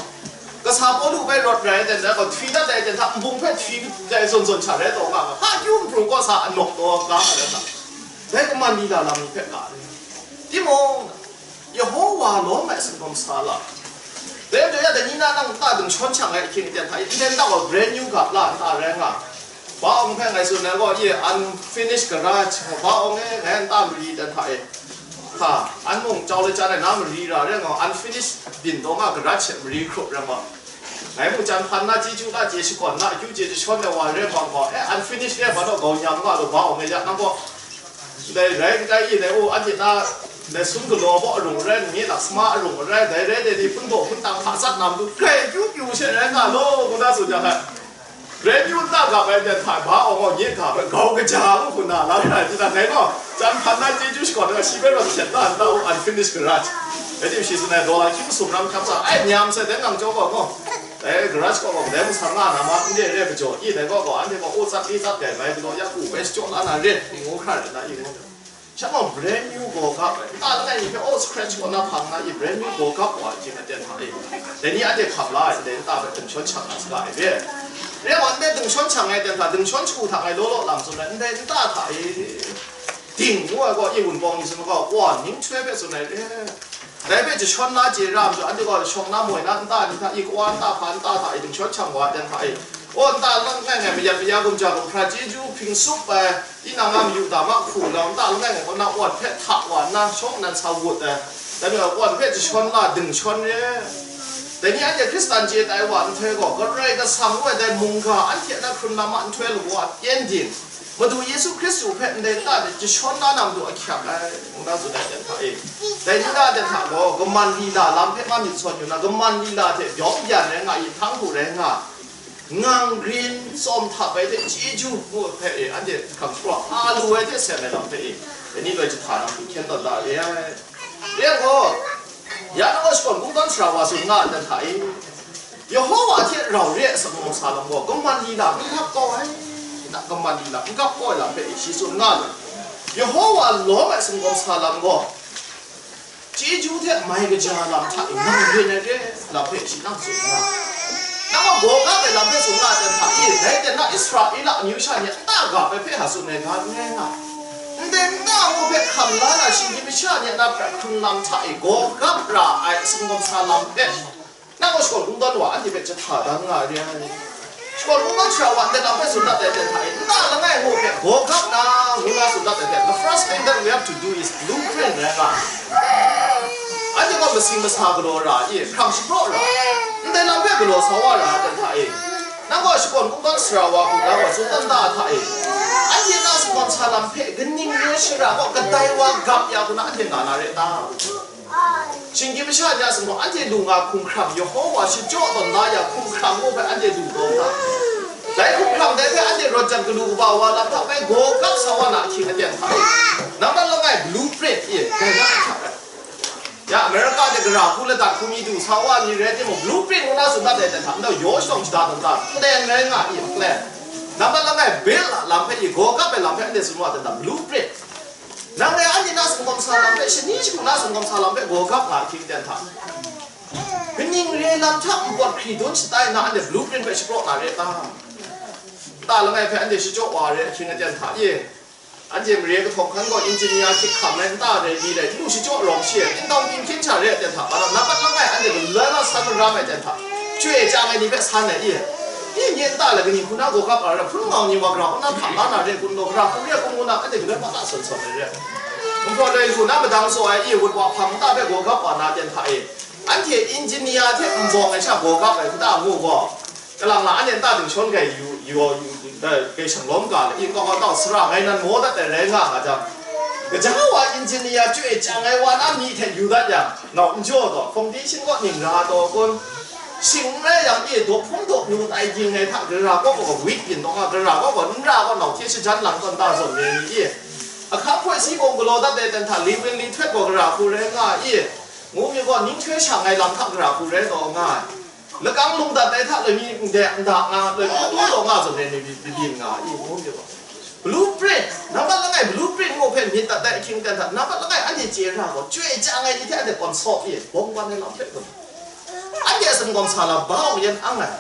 Kasa Pawlu bai rawt rai ai ten, dai gaw, htwi dat ai ten hta, nbung hpe htwi dat ai zawn zawn sha rai taw nga, hpa kyu n pru kaw sa, anawk taw ga nga ai hta. Dai kaman lila lam ni hpe ga ai. Timung, Yehova lawm ai sumhkawm sa lam. Dai majaw ya, dai ni na nang nta dingshawng shang ai ahkying aten hta e, ndai nta gaw brand new ga la nta rai nga. Ba awng hpe ngai tsun ai gaw, ye, unfinished garage, ba awng e ngai nta mari dan hta e. Hka, an mung jau le jan ai na mari ra rai nga, unfinished byin taw nga, garage hte mari hkrup rai nga. Ngai mung jan hpan na chyeju na chye shakawn na akyu chye jashawn ai wa rai nga gaw, eh, unfinished rai hpan gaw, gau nyam nga lu, ba awng e ya nang gaw. Dai rai, dai in ai, o, anhte na, dai sum galaw baw arung rai, nye laksama arung rai, dai rai, dai ni hpun daw hpun tang hpa sat na matu, grai kyu kyu she rai nga law, ngu na tsun jang ai. Brand new nta ga bai dan hpa, ba awng gaw nye ga bai, gau kaja ngu hkuna la rai, tinang dai gaw, jan hpan na chyeju shakawn ai, shi bai rawt hpyen na nta u, unfinished garage. Dai tim shi tsun ai, dollar hkying sumram hkyam sa, ai, nyam sai, dai nang jaw gaw gaw. Dai garage kaw gaw, dai masang nga na ma, n re re majaw, i dai gaw gaw, anhte gaw, o, tsat i tsat dai mai, galaw ya ku bai shachyaw la na re, i ngu hkra rai na, i ngu. Sha gaw brand new gaw gap ai, nta langai ni hpe, oh, scratch kaw na hpang na i, brand new gaw gap wa ai hte aten hta e, dai ni anhte hkam la ai ndai nta hpe dingshawng shang na saga ai re. Re ai wa, ndai dingshawng shang ai ten hta, dingshawng shagu hta ngai law law lam tsun ai, ndai nta hta e, ding ngu ai gaw, i Wunpawng ni tsun ai gaw, wa, nhtoi hpe tsun ai re. Dai hpe jashawn na chye ra ai majaw, anhte gaw shawng na moi na nta ni hta i, kawa nta hpa nta hta i, dingshawng shang wa ai ten hta e, o, nta langai ngai mayat maya gumja gumhkra chyeju hpring sup ai, tinang a mayu dam a hku lau nta langai ngai kaw na wan hpe hta wa nna, shawng nan sa wut ai, dai majaw wan hpe jashawn la dingshawng re. Dai ni anhte Hkristan chye tai wa nhtoi gaw, Karai Kasang ngu ai dai mungga anhte a na hkrun lam a nhtoi lawa a pyen ding, Madu Yesu Hkristu hpe ndai nta de jashawn la na matu ahkyak ai, ngu na tsun ai ten hta e. Dai ni na ten hta gaw, kaman lila lam hpe nga myit sawn yu na, kaman lila hte byawm byan rai nga i, hpang hku rai nga, ngang grin tsawm htap ai hte chyeju ngu hpe e, anhte hkam shapraw a lu ai hte sem ai lam hpe e, dai ni loi jahta na matu hkyen tawn da re ai. Rai yang gaw, ya nang gaw shakawn kungdawn sara wa tsun nga ai ten hta e. Yehova hte rau re ai sumhkawm sa lam gaw, kaman lila n gap kau ai, na kaman lila n gap kau ai lam hpe shi tsun nga ai. Yehova lawm ai sumhkawm sa lam gaw, chyeju hte mai kaja lam hta e nang rin ai re lam hpe shi nang tsun nga ai. Nang gaw gaw gap ai lam hpe tsun nga ai ten hta e, dai ten na Israela amyu sha ni a nta gap ai hpe ha tsun ai ga n rai nga ai. Ndai nta ngu hpe hkam la na shinggyim masha ni a na prat hkrung lam hta e gaw gap ra ai sumhkawm sa lam hpe, nang gaw shakawn kungdawn wa anhte hpe jahta dan nga ai re ai. Shakawn kungdawn sara wa ndai lam hpe tsun dat ai ten hta e, nta langai ngu hpe gaw gap na, ngu na tsun dat ai hte, the first thing that we have to do is blueprint rai nga. Anhte gaw masing masa galaw ra i, hkrang shapraw ra, ndai lam hpe galaw sa wa ra ai ten hta e, nang gaw shakawn kungdawn sara wa hku na gaw tsun dan da ai hta e, anhte na sumhkawm sa lam hpe kaning rai shara gaw kadai wa gap ya hku na anhte nga na re ta? Shinggyim masha ni a sumhkawng anhte lu nga hkumhkrang, Yehova shachyaw tawn la ya hkumhkrang ngu hpe anhte lu kau hta? Dai hkumhkrang dai hpe anhte rawt jang galu kaba wa lam hta bai gaw gap sa wa na ahkying aten hta e, nang na langai blueprint e, dai na ahkyak ai. Ya, America de gara hku ladat hku mi du sa wa ni rai timung, blueprint ngu na tsun dat ai ten hta, ndau yaw shawng shada tawn ta, plan rai nga i, plan. Nambat langai, build a lam hpe i, gawgap ai lam hpe anhte tsun wa dan da, blueprint. Nang e anhte na singkawm sa lam hpe, shani shagu na singkawm sa lam hpe gawgap nga ahkying ten hta, kaning re lam hta npawt hkri dun shatai na anhte blueprint hpe shapraw na re ta? Nta langai hpe anhte shachyaw wa re ahkying aten hta e, anhte mare kahtawng hkan gaw engineer hkyit hkam ai, nta rai ni rai, n lu shachyaw rawng shi ai, n dawng byin hkyen sha re ai ten hta, para nambat langai anhte galoi na san maram ai ten hta, chyoi chyang ai ni hpe san ai i, i nye nta le kaning hku na gawgap ai ra, hpun ngau ni wa gara hku na hkam la na re kun law, gara hku re hku ngu na anhte galoi na la sawn sawn ai re. Nhtawt loi lu na madang tsaw ai i, wut wa hpang nta hpe gawgap wa na ten hta e, anhte engineer hte n bawng ai sha gawgap ai nta ngu gaw, kalang la anhte nta ding shawn gai yu, yu, yu, gai shang lawm ga le, yin kau kau tau sara ngai nan maw dat ai rai nga nga jang, gaja wa engineer chyoi chyang ai wa na mi hte yu dat yang, nau n jaw taw, foundation kaw ning ra taw kun, shing n rai yang e, daw hpung daw nu tai ging ai hta, gara kaw gaw wit byin taw nga, gara kaw gaw n ra kaw nau hte shajan lang tawn ta zawn re ni i, ahkang hpoi si bawng galaw dat ai ten hta, li win li htawt gaw gara hku rai nga i, ngu mi gaw, ning htoi shang ai lam hta gara hku rai taw nga ai. Lakang lung dat ai hta loi mi ndai nda nga, loi mi du taw nga zawn re ni byin nga i, ngu mi gaw. Blueprint, nambat langai blueprint ngu hpe myit dat ai ahkying ten hta, nambat langai anhte chye ra gaw, chyoi chyang ai ni hte anhte kawn saw i, bawng ban ai lam hpe gaw, anhte a singkawm sa lam bau yan ang ai.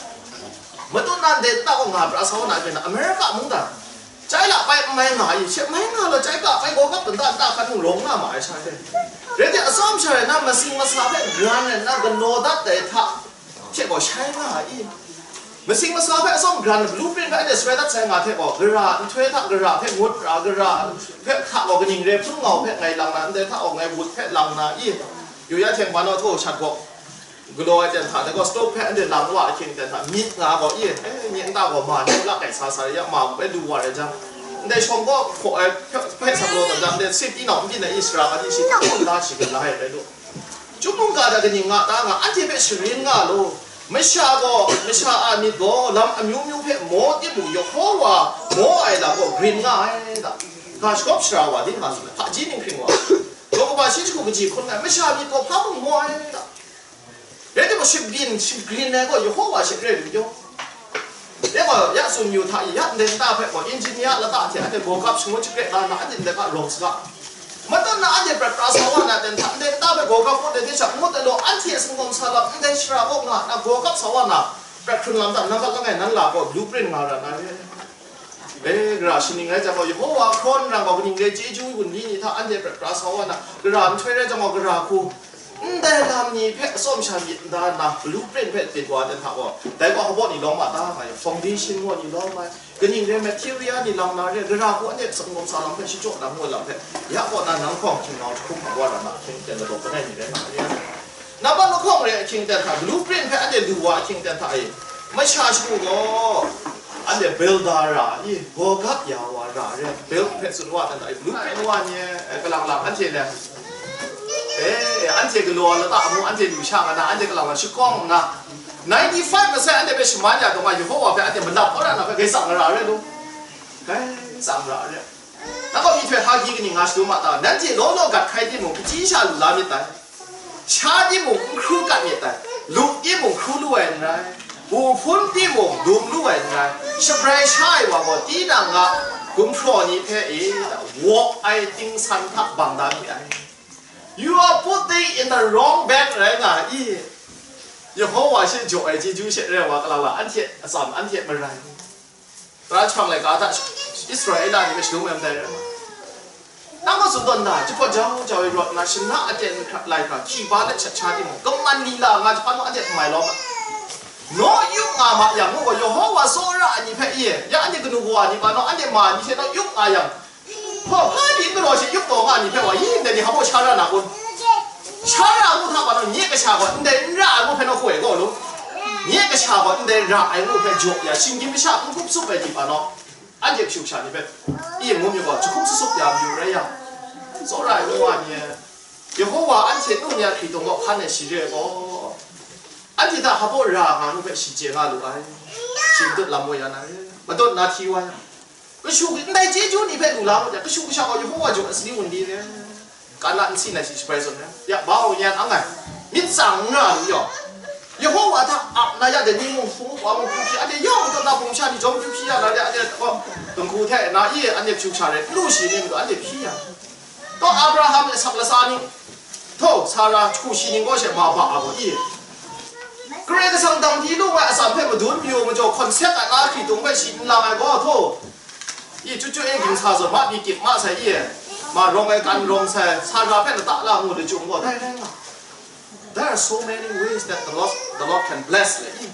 Matut na ndai nta gaw nga pra sa wa na hpyen na, America mungdan, chai la pai n mai nga i, she mai nga law, chai ka pai gaw kap nta nta hkan mung rawng nga ma ai sha hte. Rai timung, atsawm sha rai na, masing masa hpe gran rai na, galaw dat ai hta hte gaw shai nga ai i? Masing masa hpe atsawm gran, blueprint hpe anhte sharai dat sai nga hte gaw, gara nhtoi hta gara hpe ngut ra, gara hpe hta gaw kaning re hpun ngau hpe ngai lang na, ndai hta gaw ngai wut hpe lang na i? Yu ya hte ngwa naw htaw shat gaw, galaw ai ten hta, dai gaw stove hpe anhte lang wa ahkying ten hta, myit nga gaw i, eh, nye nta gaw ma ni la kai sa sa ya, ma hpe lu wa rai jang, ndai shawng gaw hpaw ai hpe, hpe sa galaw tawn jang, ndai sip tinau n byin ai Israel ga di shi hta gaw la shi ga la ai rai lu. Chyum mungga hta kaning nga ta nga, anhte hpe sharin nga law. Masha gaw, masha a myit gaw lam amyu myu hpe maw timung, Yehova maw ai lam gaw grin nga ai da. Ga shakawp shara wa di nga tsun ai, hpaji ninghkring wa, gaw kaba shi jahku kaji hkun ai, masha myit gaw hpa mung maw ai da. Rai timung, shabyin shagrin ai gaw Yehova she re lu yaw. Dai gaw, ya tsun yu hta i, ya ndai nta hpe gaw, engineer lata hte anhte gawgap shangun shakre la na, anhte ndai hpa rawng saga. Matut na anhte prat pra sa wa na ten hta, ndai nta hpe gawgap ngut ai hte sha, ngut ai law, anhte a singkawm sa lam ndai shara kaw nga na gawgap sa wa na, prat hkrun lam hta, nambat langai nan la gaw, blueprint nga ra na re. E, gara shaning rai jang gaw, Yehova hkraw nrang gaw, kaning re chyeju wunli ni hta anhte prat pra sa wa na, gara nhtoi rai jang gaw, gara hku, ndai lam ni hpe atsawm sha myit n da nna, blueprint hpe byin wa ai hta gaw, dai gaw hpaw ni lawm a ta nga yang, foundation gaw ni lawm ai, kaning re material ni lang na re, gara hku anhte singkawm sa lam hpe shachyaw na ngu lam hpe, ya kaw na nang hkawng hkying nau jahkum hkam wa ra na ahkying ten ladaw langai ni rai nga re. Nambat lahkawng re ahkying ten hta, blueprint hpe anhte lu wa ahkying ten hta e, masha shagu gaw, anhte builder ra i, gawgap ya wa ra re, build hpe tsun wa ten hta e, blueprint wa ni e, kalang lang anhte le, e, anhte galaw lata amu anhte lu sha nga na, anhte kalang lang shakawng nna, ninety five percent anhte hpe shaman ya dawng ai Yehova hpe anhte malap kau ra na hpe, grai tsang ra re lu, grai tsang ra re. Na gaw myihtoi hagi kaning nga shadum a ta? Nanhte law law gat hkai timung, kachyi sha lu la myit dai. Sha timung, n hkru kat myit dai. Lu timung, hkru lu ai n rai. Wu hpun timung, dum lu ai n rai. Shabrai sha ai wa gaw, tinang a gumhpraw ni hpe e, wawk ai ting san hta bang dan mi ai. You are putting in the wrong bag rai nga i? Yehova she jaw ai chyeju she re wa kalala, anhte atsam, anhte marai. Tara jahpang laika hta Israela ni hpe shadum ai ndai rai ma. Nang gaw tsun tawn na, jahpawt jau jau ai rawt na, shana aten hkra lai hkra, hkyi ba let shat sha timung, kaman lila nga jahpan mung anhte n mai lawm ai. Naw yup nga ma yang, ngu gaw, Yehova tsawra ai ni hpe, i, ya anhte kanu kawa ni, pa naw anhte ma ni hte naw yup nga yang, hpaw hpa pyi n galaw she yup taw nga ni hpe wa, i, ndai ni hpa baw sha ra na kun? Sha ra ngu hta pa naw, nye kasha gaw ndai n ra ai ngu hpe naw hku ai gaw lu. Nye kasha gaw ndai ra ai ngu hpe jaw ya, shinggyim masha n hkup tsup ai ni pa naw, anhte kashu kasha ni hpe, i, ngu myit gaw, jahkum sutsup ya mayu rai yang, tsawra ai ngu wa ni, Yehova anhte nu ni a hkritung kaw hkan ai shi re ai gaw, anhte hta hpa baw ra nga ngu hpe shi chye nga lu ai. Shi matut lam woi ya na re, matut na hti wa yang, kashu ndai chyeju ni hpe lu la ngut yang, kashu kasha gaw Yehova jaw ai sali wunli re, kana nsi na shi shabai zawn re, ya, bau yan ang ai, myit tsang n ra lu yaw, Yehowa hta ap na ya de ni mung hpung wa mung hpung hpyi, anhte yawng majaw na hpung sha ni jawm hpyi hpyi ya na de, anhte gaw dinghku hte na i, anhte hpyu sha rai, lu shi ni matu anhte hpyi ya. Taw Abraham e sak lasa ni, taw Sara hku shi ning gaw she ma ba a gaw i. Karai Kasang dang di lu ai atsam hpe madun mayu majaw, concept a na hkritung hpe shi n lang ai gaw, taw, i, chyu chyu e ging sa zawn, ma pyi kyip ma sai i, ma rawng ai kan rawng sai, Sara hpe lata la ngu lachyum gaw, dai rai nga. There are so many ways that the Lord, the Lord can bless le i.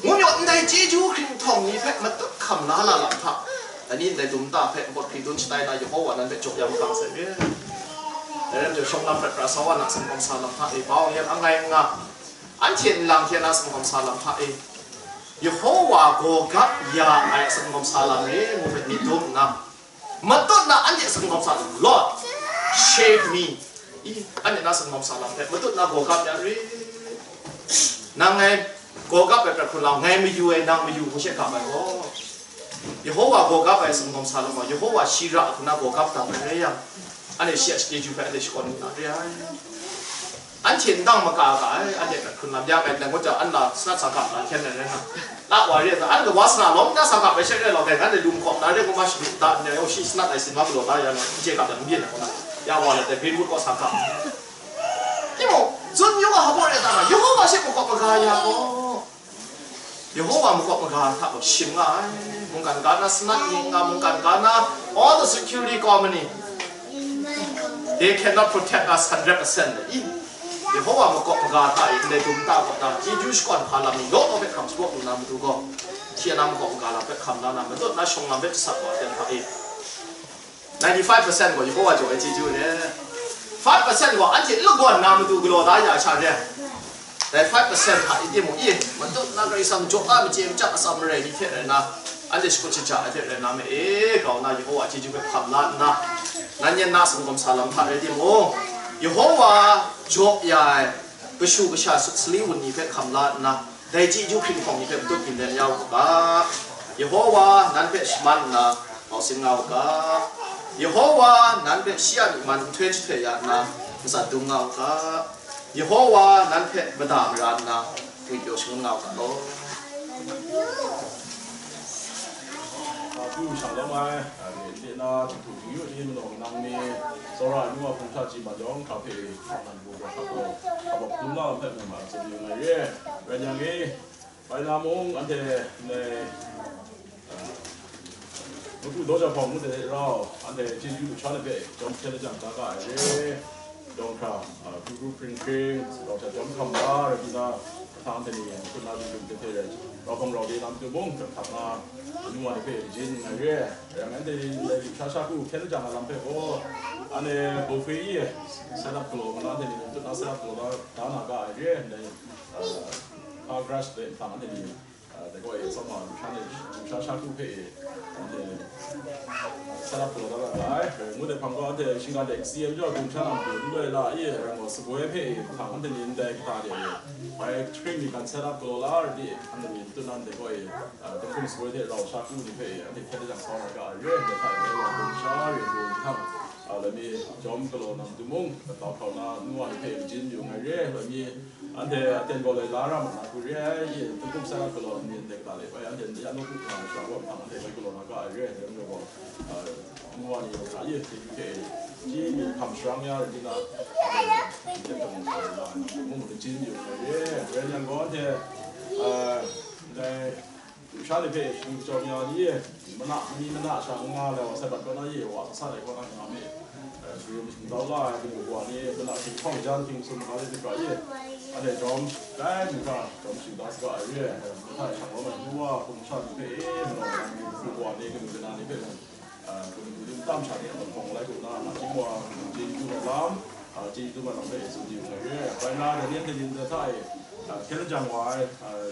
Ngu maw, ndai chyeju hkringhtawng ni hpe matut hkam la na lam hta, ani ndai dum ta hpe npawt hkri dun shatai na Yehowa nan hpe jaw ya makang sai re. Dai rai majaw, shawng lam prat pra sa wa na sumgawm sa lam hta e, bau yan angai n nga, anhte nlang hte na sumgawm sa lam hta e, Yehowa gaw gap ya ai sumgawm sa lam re ngu hpe myit dum nna, matut na anhte sumgawm sa lam, Lord, shape me. I, anhte na sumgawm sa lam hpe matut na gaw gap ya re. Nang ngai gaw gap ai prat hkrun lau, ngai mayu ai, nang mayu hku she gap ai gaw. Yehowa gaw gap ai sumgawm sa lam gaw, Yehowa shi ra hku na gaw gap dang ai rai yang, anhte shi a chyeju hpe anhte shakawn lu na re ai. Anhte ndang maka ga ai, anhte hpe hkrun lam ya ai, dai ngut jang, an na sanat sa ga na hkyen ai rai nga, la wa re ai, anhte wa sana lawm na sa ga ai she rai law, dai, anhte lu makawp na re, kuma shadu da, ndai yawng shi sanat ai sin wa galaw da ya na, n chye ga dan n byin ai, kuma ya wa na dai Greenwood kaw sa ga. Timung, zun yu ga hpa re ta na, Yehowa she makawp maga ya gaw. Yehowa makawp maga hta gaw shim nga ai. Mungkan ga na sanat ni nga, mungkan ga na all the security company, they cannot protect us hundred percent. I, Yehowa makawp maga hta e ndai dum nta kaw na chyeju shakawn hpa lam ni law law hpe hkam shapraw lu na matu gaw, shi a na makawp maga lam hpe hkam la na, matut na shawng lam hpe jasat wa ai aten hta e, ninety-five percent gaw Yehowa jaw ai chyeju re. Five percent gaw anhte n lagawn na matu galaw da ya sha re. Dai five percent hta i timung, i, matut na Karai Kasang jaw na machye machyang atsam marai ni hte rai nna, anhte shakut shaja ai hte rai nna, ma e, grau nna Yehowa chyeju hpe hkam la nna, nan yen na sumgawm sa lam hta rai timung, Yehowa jaw ya ai kashu kasha sut sali wun ni hpe hkam la nna, dai chyeju hkringhkawng ni hpe matut byin dan ya u ga. Yehowa nan hpe shaman nna, mau sin nga u ga. Yehowa nan hpe shi a myi man nhtoi jahtoi ya nna, matsat dung nga u ga. Yehowa nan hpe mada mara nna, ngwipyaw shangun nga u ga law. A, du shang lawm ai, a, re, re na, htingtu htingyu ni, manaw manang ni, tsawra ai nu wa hpung hta ji ma jawng hkra hpe, hkra nan bu ga hkra gaw, hkra bawk dum la hpe mu ma, tsun yu ai re. Rai yang e, bai na mung, anhte ndai, a, Mukru daw jahpawng ngu de rau, anhte chyeju lusha ni hpe jawm hkyen lajang da ga ai re. Jawng hkra, a, hkru hkru hpring hpring, rau hta jawm hkam la, rai nna, hta anhte ni hkun na lu lu hte hte rai, rau hpawng rau de lam tu mung, hkrat hkap na, anu wa ni hpe lijin ning ai re. Rai nna, anhte ni ndai lusha sha hku hkyen lajang ai lam hpe gaw, anhte buffet e set up galaw nna, anhte ni mung tut na set up galaw da, da na ga ai re. Ndai, a, hpa grass de nhpang anhte ni, a, dai gaw e, tsawmma lusha ni, lusha sha hku hpe e, anhte set up galaw da ga ai. Ngu de hpang gaw, anhte shinggan de kasi ai majaw, gumsha nang du n loi la i, rai gaw, sugoi hpe e, hpang anhte ni ndai kata de e, bai train mi kan set up galaw la, rai di, anhte ni tut nan dai gaw e, a, dinghkum sugoi hte rau sha hku ni hpe e, anhte hkyen lajang sa na ga ai re, dai hta e, rai wa gumsha re du nhpang, a, lai mi jawm galaw na matu mung, tau hkau na nu wa ni hpe majin yu ai re, lai mi, anhte aten gaw lai la ra ma na hku re ai, i, dinghkum set up galaw ni ndai kata le bai, anhte ya nawku hkra shara wa hpang anhte bai galaw na ga ai re, dai majaw gaw, a, nu wa ni yawng hta i, hte hte, chyeju hkam sharang ya rai nna, anhte hte hkam sharang ya, mung majin yu ai re, rai nna gaw anhte, a, ndai, Sha ni hpe shani chyawm ya ni, mana, mani mana sha n nga ai wa, Sabat kaw na ye wa, sa ai kaw na nga me, eh, sharum shingtau la ai, kanu wa ni, mana hkying hpawng jan hkying sum ga le myit hkra ye, anhte jawm, dai myit hkra, jawm shingtau saga ai re ai, eh, myit hta e shang lawm ai, nu wa hpung sha ni hpe, e, mana wa ni, kanu wa ni, kanu kana ni hpe mung, eh, kanu dum tam sha ni, a mahpawng lai kaw na, ma chying wa, chyeju dum ai lam, ah, chyeju dum ai lam hpe tsun di wu ai re. Bai na, dai ni anhte yin hta e, ah, hkyen lajang wa ai, ah,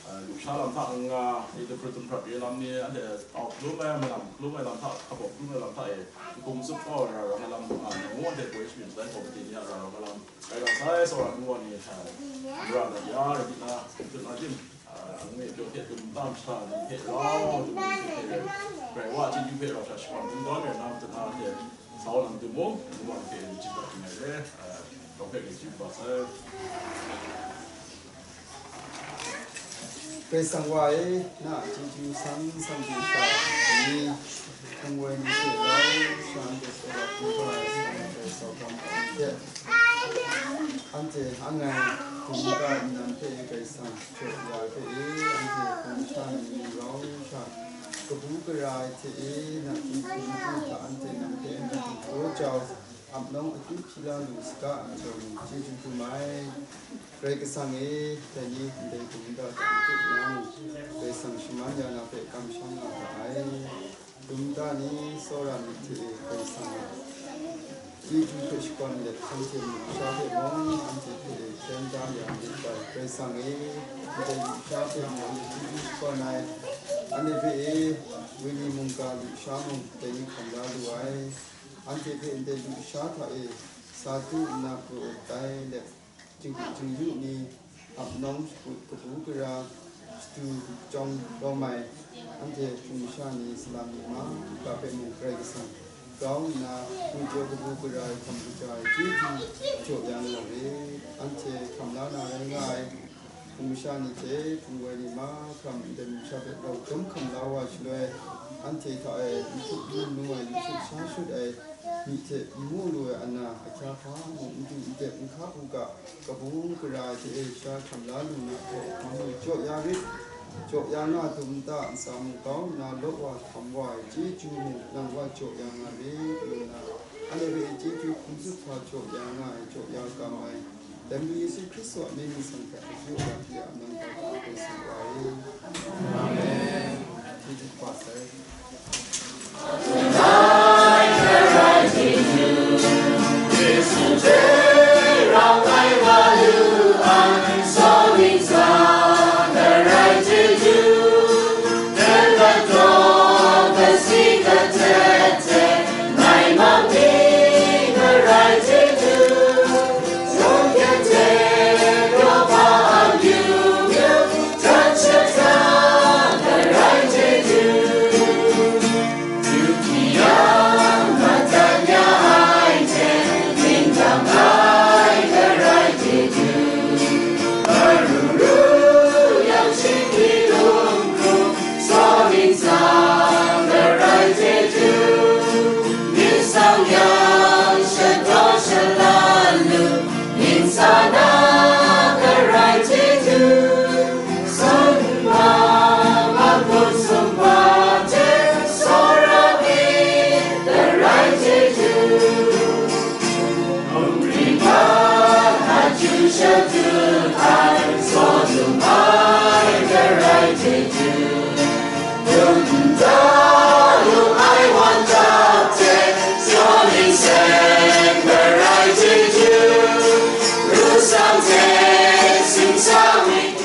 a, lusha lam hta n-, nga, i, dahprut dumhprap re lam ni, anhte tau hkalum ai, malam hkalum ai lam hta, hkabawk hkalum ai lam hta e, n-kum tsup kau ai, ra rawng ai lam, a, ngu anhte poi sharin shadan hkawm ni a ra rawng ai lam, rai nga sai, tsawra nu wa ni, a, mara na ya, rai nna, dut na jin, a, ngu e pyaw hte dum tam sha ni hte rau, dum ni hte hte rai, rai wa, chyeju hpe rau sha shakawn dum dawn ai na, dut na anhte, sa wa na matu mung, nu wa ni hpe n chyeju dat ring ai re, a, rau hpe n chyeju bat sai. Karai Kasang wa e, na chyeju san san hte sha ni, hpung woi ni hte rau sha anhte tsawra hpung ai sa ai sau hkam hte, anhte ang ai hpung ga nnan hpe e Karai Kasang jaw ya hpe e, anhte hpung sha ni rau sha kabu gara ai hte e, na hpung hta anhte nang hpe n du jau, ap nawng akyu hpyi la lu saga, n jaw mu chyeju hkrum ai. Karai Kasang e, dai ni ndai hpung da hta n tup nang, Karai Kasang shaman ya na hpe kamsham nga ga ai. Dum da ni, tsawra ni hte e Karai Kasang a chyeju hpe shakawn let, shanhte mung sha hpe mung, anhte hpe e hkyen da ya myit dai. Karai Kasang e, ndai lusha hpe mung chyeju shakawn ai, anhte hpe e wenyi mungga lusha mung dai ni hkam la lu ai. Anhte hpe ndai lusha hta e sa du nna pru ai let, jing-, jingyu ni, ap nawng shakut, kabu gara, shadu jawng lawm ai, anhte hpung masha ni, salang ni mahkra hpe mung Karai Kasang grau nna, ngwi jaw kabu gara ai hkam kaja ai chyeju jaw ya nga re. Anhte hkam la na rai nga ai hpung masha ni hte hpung woi ni mahkra ndai masha hpe grau hkrum hkam la wa shaloi, anhte hta e n hkrup n nu ai, n shut sha shut ai, myi hte n mu lu ai ana ahkya hpa mung n du n dep n hka bu ga, kabu gara ai hte e sha hkam la lu na hpe, hpa mung jaw ya rit, jaw ya nga dum nta ntsa mung kau nna law wa hkam wa ai chyeju mung nang wa jaw ya nga rit, ngu nna, anhte hpe chyeju hkum tsup hpa jaw ya nga ai, jaw ya kam ai, Dai Madu Yesu Hkristu a mying ningsang hta, akyu a hpyi a, nang hpa hta hpe tsun wa e. Amen. Chyeju kaba sai.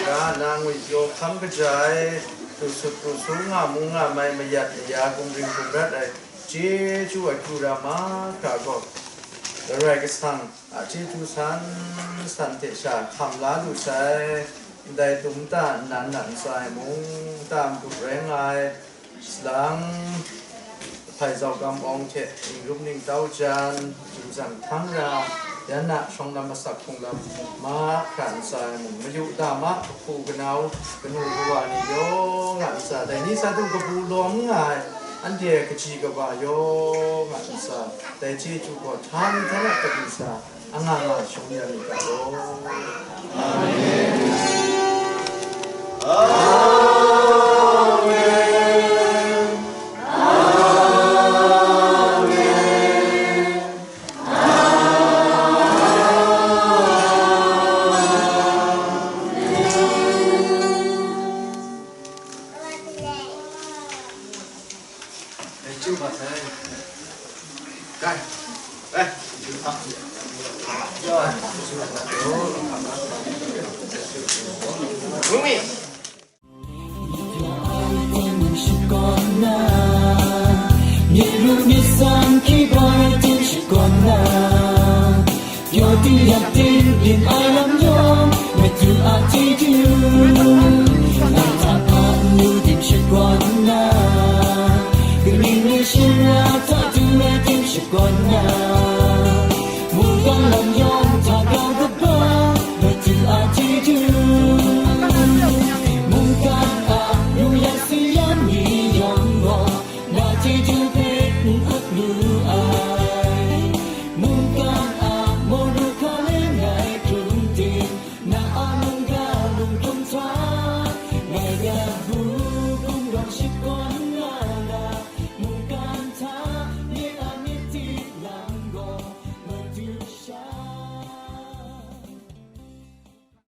Ga na ngwi pyaw hkam kaja ai, lu sut lu sung nga mung nga mai, mayat maya, gumring gumrat ai, chyeju ai hkru ra mahkra gaw, Karai Kasang a chyeju san san hte sha hkam la lu sai. Ndai dum nta nnan na ntsa e mung, nta madup rai nga ai, salang, hpai zau gam awng hte, ningrum ningtau jan, jingzang hkang ra, yan na shawng lam asak hpung lam mahkra ntsa e mung, mayu dama, kahpu kanau, kanu kawa ni yawng a ntsa, dai ni sa du kabu lawm nga ai, anhte kaji kaba yawng a ntsa, dai chyeju gaw htan htan a kadi sa, anga nga shawng ya myit ga law. Amen. Amen. Amen.